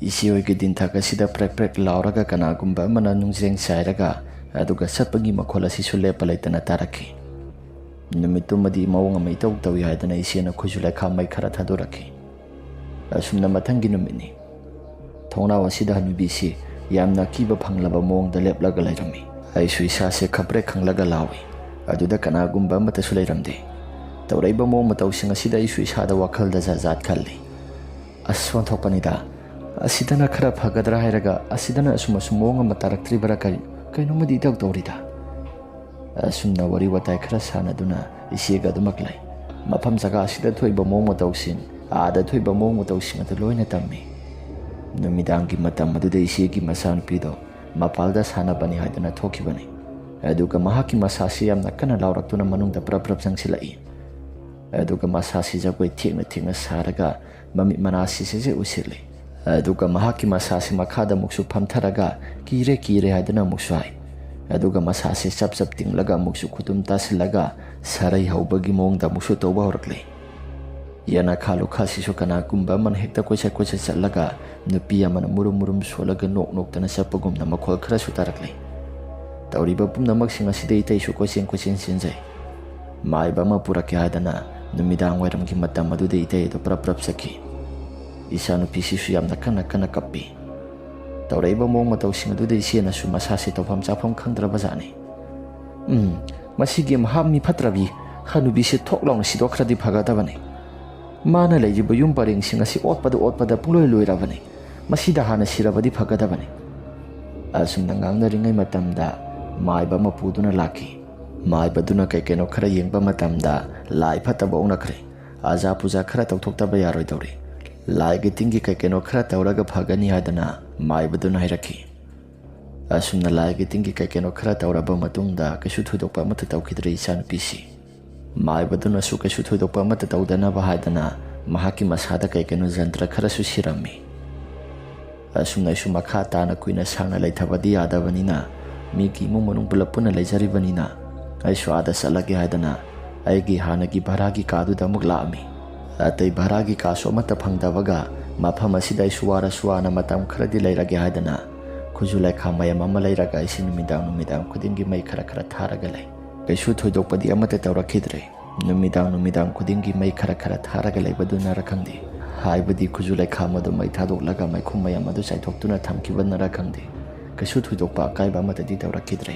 ꯏꯆꯦ ꯍꯣꯏꯒꯤ ꯗꯤꯟꯊꯛ ꯑꯁꯤꯗ ꯄ꯭ꯔꯦꯛ ꯄ꯭ꯔꯦꯛ ꯂꯥꯎꯔꯒ ꯀꯅꯥꯒꯨꯝꯕ ꯑꯃꯅ ꯅꯨꯡꯖꯦꯡ ꯆꯥꯏꯔꯒ, ꯑꯗꯨꯒ ꯆꯠꯄꯒꯤ ꯃꯈꯣꯜ ꯑꯁꯤꯁꯨ ꯂꯦꯞꯄ ꯂꯩꯇꯅ ꯇꯥꯔꯛꯈꯤ꯫ ꯅꯨꯃꯤꯠꯇꯨꯃꯗꯤ ꯃꯑꯣꯡ ꯑꯃ ꯏꯇꯧ ꯇꯧꯏ ꯍꯥꯏꯗꯅ ꯏꯆꯦꯅ ꯈꯨꯖꯨ ꯂꯩꯈꯥꯝ ꯃꯩ ꯈꯔ ꯊꯥꯗꯣꯔꯛꯈꯤ꯫ ꯑꯁꯨꯝꯅ ꯃꯊꯪꯒꯤ ꯅꯨꯃꯤꯠꯅꯤ꯫ ꯊꯣꯡꯅꯥꯎ ꯑꯁꯤꯗ ꯍꯅꯨꯕꯤꯁꯤ ꯌꯥꯝꯅ ꯑꯀꯤꯕ ꯐꯪꯂꯕ ꯃꯑꯣꯡꯗ ꯂꯦꯞꯂꯒ ꯂꯩꯔꯝꯃꯤ꯫ ꯑꯩꯁꯨ ꯏꯁꯥꯁꯦ ꯈꯪꯄ꯭ꯔꯦꯛ ꯈꯪꯂꯒ ꯂꯥꯎꯏ, ꯑꯗꯨꯗ ꯀꯅꯥꯒꯨꯝꯕ ꯑꯃꯠꯇꯁꯨ ꯂꯩꯔꯝꯗꯦ꯫ ꯇꯧꯔꯛꯏꯕ ꯃꯑꯣꯡ ꯃꯇꯧꯁꯤꯡ ꯑꯁꯤꯗ ꯑꯩꯁꯨ ꯏꯁꯥꯗ ꯋꯥꯈꯜꯗ ꯖꯥꯠ ꯖꯥꯠ ꯈꯜꯂꯤ꯫ "ꯑꯁ, ꯑꯣꯟꯊꯣꯛꯄꯅꯤꯗ, ꯑꯁꯤꯗꯅ ꯈꯔ ꯐꯒꯗ꯭ꯔꯥ ꯍꯥꯏꯔꯒ ꯑꯁꯤꯗꯅ ꯑꯁꯨꯝ ꯑꯁꯨꯝ ꯃꯑꯣꯡ ꯑꯃ ꯇꯥꯔꯛꯇ꯭ꯔꯤꯕ꯭ꯔꯥ, ꯀꯔꯤ, ꯀꯩꯅꯣꯝꯃꯗꯤ ꯏꯇꯧ ꯇꯧꯔꯤꯗ"꯫ ꯑꯁꯨꯝꯅ ꯋꯥꯔꯤ ꯋꯥꯇꯥꯏ ꯈꯔ ꯁꯥꯟꯅꯗꯨꯅ ꯏꯆꯦꯒ ꯑꯗꯨꯃꯛ ꯂꯩ꯫ ꯃꯐꯝ ꯖꯒꯥ ꯑꯁꯤꯗ ꯊꯣꯛꯏꯕ ꯃꯑꯣꯡ ꯃꯇꯧꯁꯤꯡ, ꯑꯥꯗ ꯊꯣꯛꯏꯕ ꯃꯑꯣꯡ ꯃꯇꯧꯁꯤꯡ ꯑꯗꯨ ꯂꯣꯏꯅ ꯇꯝꯃꯤ꯫ ꯅꯨꯃꯤꯗꯥꯡꯒꯤ ꯃꯇꯝ ꯑꯗꯨꯗ ꯏꯆꯦꯒꯤ ꯃꯆꯥꯅꯨꯄꯤꯗꯣ ꯃꯄꯥꯜꯗ ꯁꯥꯟꯅꯕꯅꯤ ꯍꯥꯏꯗꯨꯅ ꯊꯣꯛꯈꯤꯕꯅꯤ꯫ ꯑꯗꯨꯒ ꯃꯍꯥꯛꯀꯤ ꯃꯁꯥꯁꯤ ꯌꯥꯝꯅ ꯀꯟꯅ ꯂꯥꯎꯔꯛꯇꯨꯅ ꯃꯅꯨꯡꯗ ꯄ꯭ꯔꯞ ꯄ꯭ꯔꯞ ꯆꯪꯁꯤꯜꯂꯛꯏ꯫ ꯑꯗꯨꯒ ꯃꯁꯥꯁꯤ ꯖꯒꯣꯏ ꯊꯦꯛꯅ ꯊꯦꯛꯅ ꯁꯥꯔꯒ ꯃꯃꯤꯠ ꯃꯅꯥ ꯁꯤꯁꯦ ꯎꯁꯤꯜꯂꯤ꯫ ꯑꯗꯨꯒ ꯃꯍꯥꯛꯀꯤ ꯃꯁꯥꯁꯤ ꯃꯈꯥꯗ ꯑꯃꯨꯛꯁꯨ ꯐꯝꯊꯔꯒ "ꯀꯤꯔꯦ, ꯀꯤꯔꯦ" ꯍꯥꯏꯗꯨꯅ ꯑꯃꯨꯛꯁꯨ ꯍꯥꯏ꯫ ꯑꯗꯨꯒ ꯃꯁꯥꯁꯤ ꯆꯞ ꯆꯞ ꯇꯤꯡꯂꯒ ꯑꯃꯨꯛꯁꯨ ꯈꯨꯇꯨꯝ ꯇꯥꯁꯤꯜꯂꯒ ꯁꯔꯩ ꯍꯧꯕꯒꯤ ꯃꯑꯣꯡꯗ ꯑꯃꯨꯛꯁꯨ ꯇꯧꯕ ꯍꯧꯔꯛꯂꯤ꯫ ꯌꯦꯅꯈꯥ ꯂꯨꯈꯥꯁꯤꯁꯨ ꯀꯅꯥꯒꯨꯝꯕ ꯑꯃꯅ ꯍꯦꯛꯇ ꯀꯣꯏꯆꯠ ꯀꯣꯏꯆꯠ ꯆꯠꯂꯒ ꯅꯨꯄꯤ ꯑꯃꯅ ꯃꯨꯔꯨꯝ ꯃꯨꯔꯨꯝ ꯁꯣꯜꯂꯒ ꯅꯣꯛ ꯅꯣꯛꯇꯅ ꯆꯠꯄꯒꯨꯝꯅ ꯃꯈꯣꯜ ꯈꯔꯁꯨ ꯇꯥꯔꯛꯂꯤ꯫ ꯇꯧꯔꯤꯕ ꯄꯨꯝꯅꯃꯛꯁꯤꯡ ꯑꯁꯤꯗ ꯏꯇꯩꯁꯨ ꯀꯣꯏꯆꯦꯟ ꯀꯣꯏꯆꯦꯟ ꯆꯦꯟꯖꯩ꯫ ꯃꯥꯏꯕ ꯑꯃ ꯄꯨꯔꯛꯀꯦ ꯍꯥꯏꯗꯅ ꯅꯨꯃꯤꯗꯥꯡ ꯋꯥꯏꯔꯝꯒꯤ ꯃꯇꯝ ꯑꯗꯨꯗ ꯏꯇꯩ ꯑꯗꯨ ꯄ꯭ꯔꯞ ꯄ꯭ꯔꯞ ꯆꯠꯈꯤ꯫ ꯏꯆꯥꯅꯨꯄꯤꯁꯤꯁꯨ ꯌꯥꯝꯅ ꯀꯟꯅ ꯀꯟꯅ ꯀꯞꯄꯤ꯫ ꯇꯧꯔꯛꯏꯕ ꯃꯑꯣꯡ ꯃꯇꯧꯁꯤꯡ ꯑꯗꯨꯗ ꯏꯆꯦꯅꯁꯨ ꯃꯁꯥꯁꯦ ꯇꯧꯐꯝ ꯆꯥꯐꯝ ꯈꯪꯗ꯭ꯔꯕ ꯖꯥꯠꯅꯤ꯫ "ꯎꯝ, ꯃꯁꯤꯒꯤ ꯃꯍꯥ ꯃꯤ ꯐꯠꯇ꯭ꯔꯕꯤ ꯍꯅꯨꯕꯤꯁꯦ ꯊꯣꯛ ꯂꯥꯎꯅ ꯁꯤꯗꯣꯛꯈ꯭ꯔꯗꯤ ꯐꯒꯗꯕꯅꯤ꯫ ꯃꯥꯅ ꯂꯩꯔꯤꯕ ꯌꯨꯝ ꯄꯔꯦꯡꯁꯤꯡ ꯑꯁꯤ ꯑꯣꯠꯄꯗ ꯑꯣꯠꯄꯗ ꯄꯨꯡꯂꯣꯏ ꯂꯣꯏꯔꯕꯅꯤ꯫ ꯃꯁꯤꯗ ꯍꯥꯟꯅ ꯁꯤꯔꯕꯗꯤ ꯐꯒꯗꯕꯅꯤ"꯫ ꯑꯁꯨꯝꯅ ꯉꯥꯡꯅꯔꯤꯉꯩ ꯃꯇꯝꯗ ꯃꯥꯏꯕ ꯑꯃ ꯄꯨꯗꯨꯅ ꯂꯥꯛꯈꯤ꯫ ꯃꯥꯏꯕꯗꯨꯅ ꯀꯩ ꯀꯩꯅꯣ ꯈꯔ ꯌꯦꯡꯕ ꯃꯇꯝꯗ ꯂꯥꯏ ꯐꯠꯇꯕ ꯑꯣꯛꯅꯈ꯭ꯔꯦ꯫ ꯑꯖꯥ ꯄꯨꯖꯥ ꯈꯔ ꯇꯧꯊꯣꯛꯇꯕ ꯌꯥꯔꯣꯏꯗꯧꯔꯤ꯫ ꯂꯥꯏꯒꯤ ꯇꯤꯟꯒꯤ ꯀꯩ ꯀꯩꯅꯣ ꯈꯔ ꯇꯧꯔꯒ ꯐꯒꯅꯤ ꯍꯥꯏꯗꯅ ꯃꯥꯏꯕꯗꯨꯅ ꯍꯥꯏꯔꯛꯈꯤ꯫ ꯑꯁꯨꯝꯅ ꯂꯥꯏꯒꯤ ꯇꯤꯟꯒꯤ ꯀꯩ ꯀꯩꯅꯣ ꯈꯔ ꯇꯧꯔꯕ ꯃꯇꯨꯡꯗ ꯀꯩꯁꯨ ꯊꯣꯏꯗꯣꯛꯄ ꯑꯃꯠꯇ ꯇꯧꯈꯤꯗ꯭ꯔꯦ ꯏꯆꯥꯅꯨꯄꯤꯁꯤ꯫ ꯃꯥꯏꯕꯗꯨꯅꯁꯨ ꯀꯩꯁꯨ ꯊꯣꯏꯗꯣꯛꯄ ꯑꯃꯠꯇ ꯇꯧꯗꯅꯕ ꯍꯥꯏꯗꯅ ꯃꯍꯥꯛꯀꯤ ꯃꯁꯥꯗ ꯀꯩ ꯀꯩꯅꯣ ꯖꯟꯇ꯭ꯔ ꯈꯔꯁꯨ ꯁꯤꯔꯝꯃꯤ꯫ ꯑꯁꯨꯝꯅ ꯑꯩꯁꯨ ꯃꯈꯥ ꯇꯥꯅ ꯀꯨꯏꯅ ꯁꯥꯡꯅ ꯂꯩꯊꯕꯗꯤ ꯌꯥꯗꯕꯅꯤꯅ, ꯃꯤꯒꯤ ꯏꯃꯨꯡ ꯃꯅꯨꯡ ꯄꯨꯂꯞ ꯄꯨꯟꯅ ꯂꯩꯖꯔꯤꯕꯅꯤꯅ, ꯑꯩꯁꯨ ꯑꯥꯗ ꯆꯠꯂꯒꯦ ꯍꯥꯏꯗꯅ ꯑꯩꯒꯤ ꯍꯥꯟꯅꯒꯤ ꯚꯔꯥꯒꯤ ꯀꯥꯗꯨꯗ ꯑꯃꯨꯛ ꯂꯥꯛꯑꯝꯃꯤ꯫ ꯑꯇꯩ ꯚꯔꯥꯒꯤ ꯀꯥꯁꯨ ꯑꯃꯠꯇ ꯐꯪꯗꯕꯒ ꯃꯐꯝ ꯑꯁꯤꯗ ꯑꯩꯁꯨ ꯋꯥꯔꯁꯨ ꯋꯥꯅ ꯃꯇꯝ ꯈꯔꯗꯤ ꯂꯩꯔꯒꯦ ꯍꯥꯏꯗꯅ ꯈꯨꯖꯨ ꯂꯩꯈꯥ ꯃꯌꯥꯝ ꯑꯃ ꯂꯩꯔꯒ ꯑꯩꯁꯤ ꯅꯨꯃꯤꯗꯥꯡ ꯅꯨꯃꯤꯗꯥꯡ ꯈꯨꯗꯤꯡꯒꯤ ꯃꯩ ꯈꯔ ꯈꯔ ꯊꯥꯔꯒ ꯂꯩ꯫ ꯀꯩꯁꯨ ꯊꯣꯏꯗꯣꯛꯄꯗꯤ ꯑꯃꯠꯇ ꯇꯧꯔꯛꯈꯤꯗ꯭ꯔꯦ꯫ ꯅꯨꯃꯤꯗꯥꯡ ꯅꯨꯃꯤꯗꯥꯡ ꯈꯨꯗꯤꯡꯒꯤ ꯃꯩ ꯈꯔ ꯈꯔ ꯊꯥꯔꯒ ꯂꯩꯕꯗꯨꯅꯔ ꯈꯪꯗꯦ, ꯍꯥꯏꯕꯗꯤ ꯈꯨꯖꯨ ꯂꯩꯈꯥꯝ ꯑꯗꯨ ꯃꯩ ꯊꯥꯗꯣꯛꯂꯒ ꯃꯩꯈꯨ ꯃꯌꯥꯝ ꯑꯗꯨ ꯆꯥꯏꯊꯣꯛꯇꯨꯅ ꯊꯝꯈꯤꯕꯅꯔ ꯈꯪꯗꯦ, ꯀꯩꯁꯨ ꯊꯣꯏꯗꯣꯛꯄ ꯑꯀꯥꯏꯕ ꯑꯃꯠꯇꯗꯤ ꯇꯧꯔꯛꯈꯤꯗ꯭ꯔꯦ꯫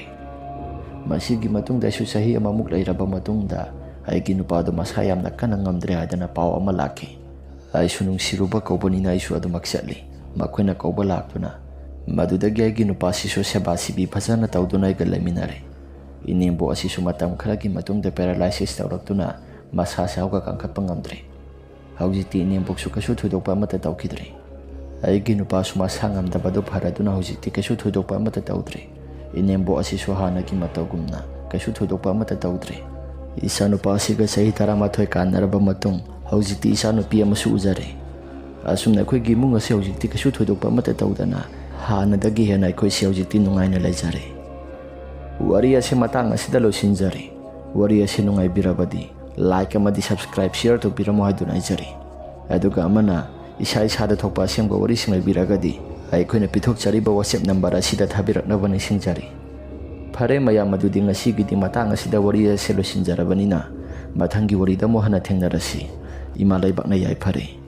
ꯃꯁꯤꯒꯤ ꯃꯇꯨꯡꯗ ꯑꯩꯁꯨ ꯆꯍꯤ ꯑꯃꯃꯨꯛ ꯂꯩꯔꯕ ꯃꯇꯨꯡꯗ ꯑꯩꯒꯤ ꯅꯨꯄꯥꯗꯣ ꯃꯁꯥ ꯌꯥꯝꯅ ꯀꯟꯅ ꯉꯝꯗ꯭ꯔꯦ ꯍꯥꯏꯗꯅ ꯄꯥꯎ ꯑꯃ ꯂꯥꯛꯈꯤ꯫ ꯑꯩꯁꯨ ꯅꯨꯡꯁꯤꯔꯨꯕ ꯀꯧꯕꯅꯤꯅ ꯑꯩꯁꯨ ꯑꯗꯨꯃꯛ ꯆꯠꯂꯤ꯫ ꯃꯈꯣꯏꯅ ꯀꯧꯕ ꯂꯥꯛꯇꯨꯅ ꯃꯗꯨꯗꯒꯤ ꯑꯩꯒꯤ ꯅꯨꯄꯥꯁꯤꯁꯨ ꯁꯦꯕꯥ ꯁꯤꯕꯤ ꯐꯖꯅ ꯇꯧꯗꯨꯅ ꯑꯩꯒ ꯂꯩꯃꯤꯟꯅꯔꯦ꯫ ꯏꯅꯦꯝꯕꯣꯛ ꯑꯁꯤꯁꯨ ꯃꯇꯝ ꯈꯔꯒꯤ ꯃꯇꯨꯡꯗ paralysis ꯇꯧꯔꯛꯇꯨꯅ ꯃꯁꯥꯁꯦ ꯍꯧꯒꯠ ꯀꯥꯡꯈꯠꯄ ꯉꯝꯗ꯭ꯔꯦ꯫ ꯍꯧꯖꯤꯛꯇꯤ ꯏꯅꯦꯝꯕꯣꯛꯁꯨ ꯀꯩꯁꯨ ꯊꯣꯏꯗꯣꯛꯄ ꯑꯃꯠꯇ ꯇꯧꯈꯤꯗ꯭ꯔꯦ꯫ ꯑꯩꯒꯤ ꯅꯨꯄꯥꯁꯨ ꯃꯁꯥ ꯉꯝꯗꯕꯗꯨ ꯐꯔꯗꯨꯅ ꯍꯧꯖꯤꯛꯇꯤ ꯀꯩꯁꯨ ꯊꯣꯏꯗꯣꯛꯄ ꯑꯃꯠꯇ ꯇꯧꯗ꯭ꯔꯦ꯫ ꯏꯅꯦꯝꯕꯣꯛ ꯑꯁꯤꯁꯨ ꯍꯥꯟꯅꯒꯤ ꯃꯇꯧꯒꯨꯝꯅ ꯀꯩꯁꯨ ꯊꯣꯏꯗꯣꯛꯄ ꯑꯃꯠꯇ ꯇꯧꯗ꯭ꯔꯦ꯫ ꯏꯆꯥꯅꯨꯄꯥ ꯑꯁꯤꯒ ꯆꯍꯤ ꯇꯔꯥꯃꯥꯊꯣꯏ ꯀꯥꯟꯅꯔꯕ ꯃꯇꯨꯡ ꯍꯧꯖꯤꯛꯇꯤ ꯏꯆꯥꯅꯨꯄꯤ ꯑꯃꯁꯨ ꯎꯖꯔꯦ꯫ ꯑꯁꯨꯝꯅ ꯑꯩꯈꯣꯏꯒꯤ ꯏꯃꯨꯡ ꯑꯁꯤ ꯍꯧꯖꯤꯛꯇꯤ ꯀꯩꯁꯨ ꯊꯣꯏꯗꯣꯛꯄ ꯑꯃꯠꯇ ꯇꯧꯗꯅ ꯍꯥꯟꯅꯗꯒꯤ ꯍꯦꯟꯅ ꯑꯩꯈꯣꯏꯁꯤ ꯍꯧꯖꯤꯛꯇꯤ ꯅꯨꯡꯉꯥꯏꯅ ꯂꯩꯖꯔꯦ꯫ ꯋꯥꯔꯤ ꯑꯁꯤ ꯃꯇꯥꯡ ꯑꯁꯤꯗ ꯂꯣꯏꯁꯤꯟꯖꯔꯦ꯫ ꯋꯥꯔꯤ ꯑꯁꯤ ꯅꯨꯡꯉꯥꯏꯕꯤꯔꯕꯗꯤ like ꯑꯃꯗꯤ subscribe, share ꯇꯧꯕꯤꯔꯝꯃꯣ ꯍꯥꯏꯗꯨꯅ ꯍꯥꯏꯖꯔꯤ꯫ ꯑꯗꯨꯒ ꯑꯃꯅ ꯏꯁꯥ ꯏꯁꯥꯗ ꯊꯣꯛꯄ ꯑꯁꯦꯡꯕ ꯋꯥꯔꯤꯁꯤꯡ ꯂꯩꯕꯤꯔꯒꯗꯤ ꯑꯩꯈꯣꯏꯅ ꯄꯤꯊꯣꯛꯆꯔꯤꯕ WhatsApp number ꯑꯁꯤꯗ ꯊꯥꯕꯤꯔꯛꯅꯕ ꯅꯤꯡꯁꯤꯡꯖꯔꯤ꯫ ꯐꯔꯦ ꯃꯌꯥꯝ, ꯑꯗꯨꯗꯤ ꯉꯁꯤꯒꯤꯗꯤ ꯃꯇꯥꯡ ꯑꯁꯤꯗ ꯋꯥꯔꯤ ꯑꯁꯤ ꯂꯣꯏꯁꯤꯟꯖꯔꯕꯅꯤꯅ ꯃꯊꯪꯒꯤ ꯋꯥꯔꯤꯗ ꯑꯃꯨꯛ ꯍꯟꯅ ꯊꯦꯡꯅꯔꯁꯤ꯫ ꯏꯃꯥ ꯂꯩꯕꯥꯛꯅ ꯌꯥꯏꯐꯔꯦ꯫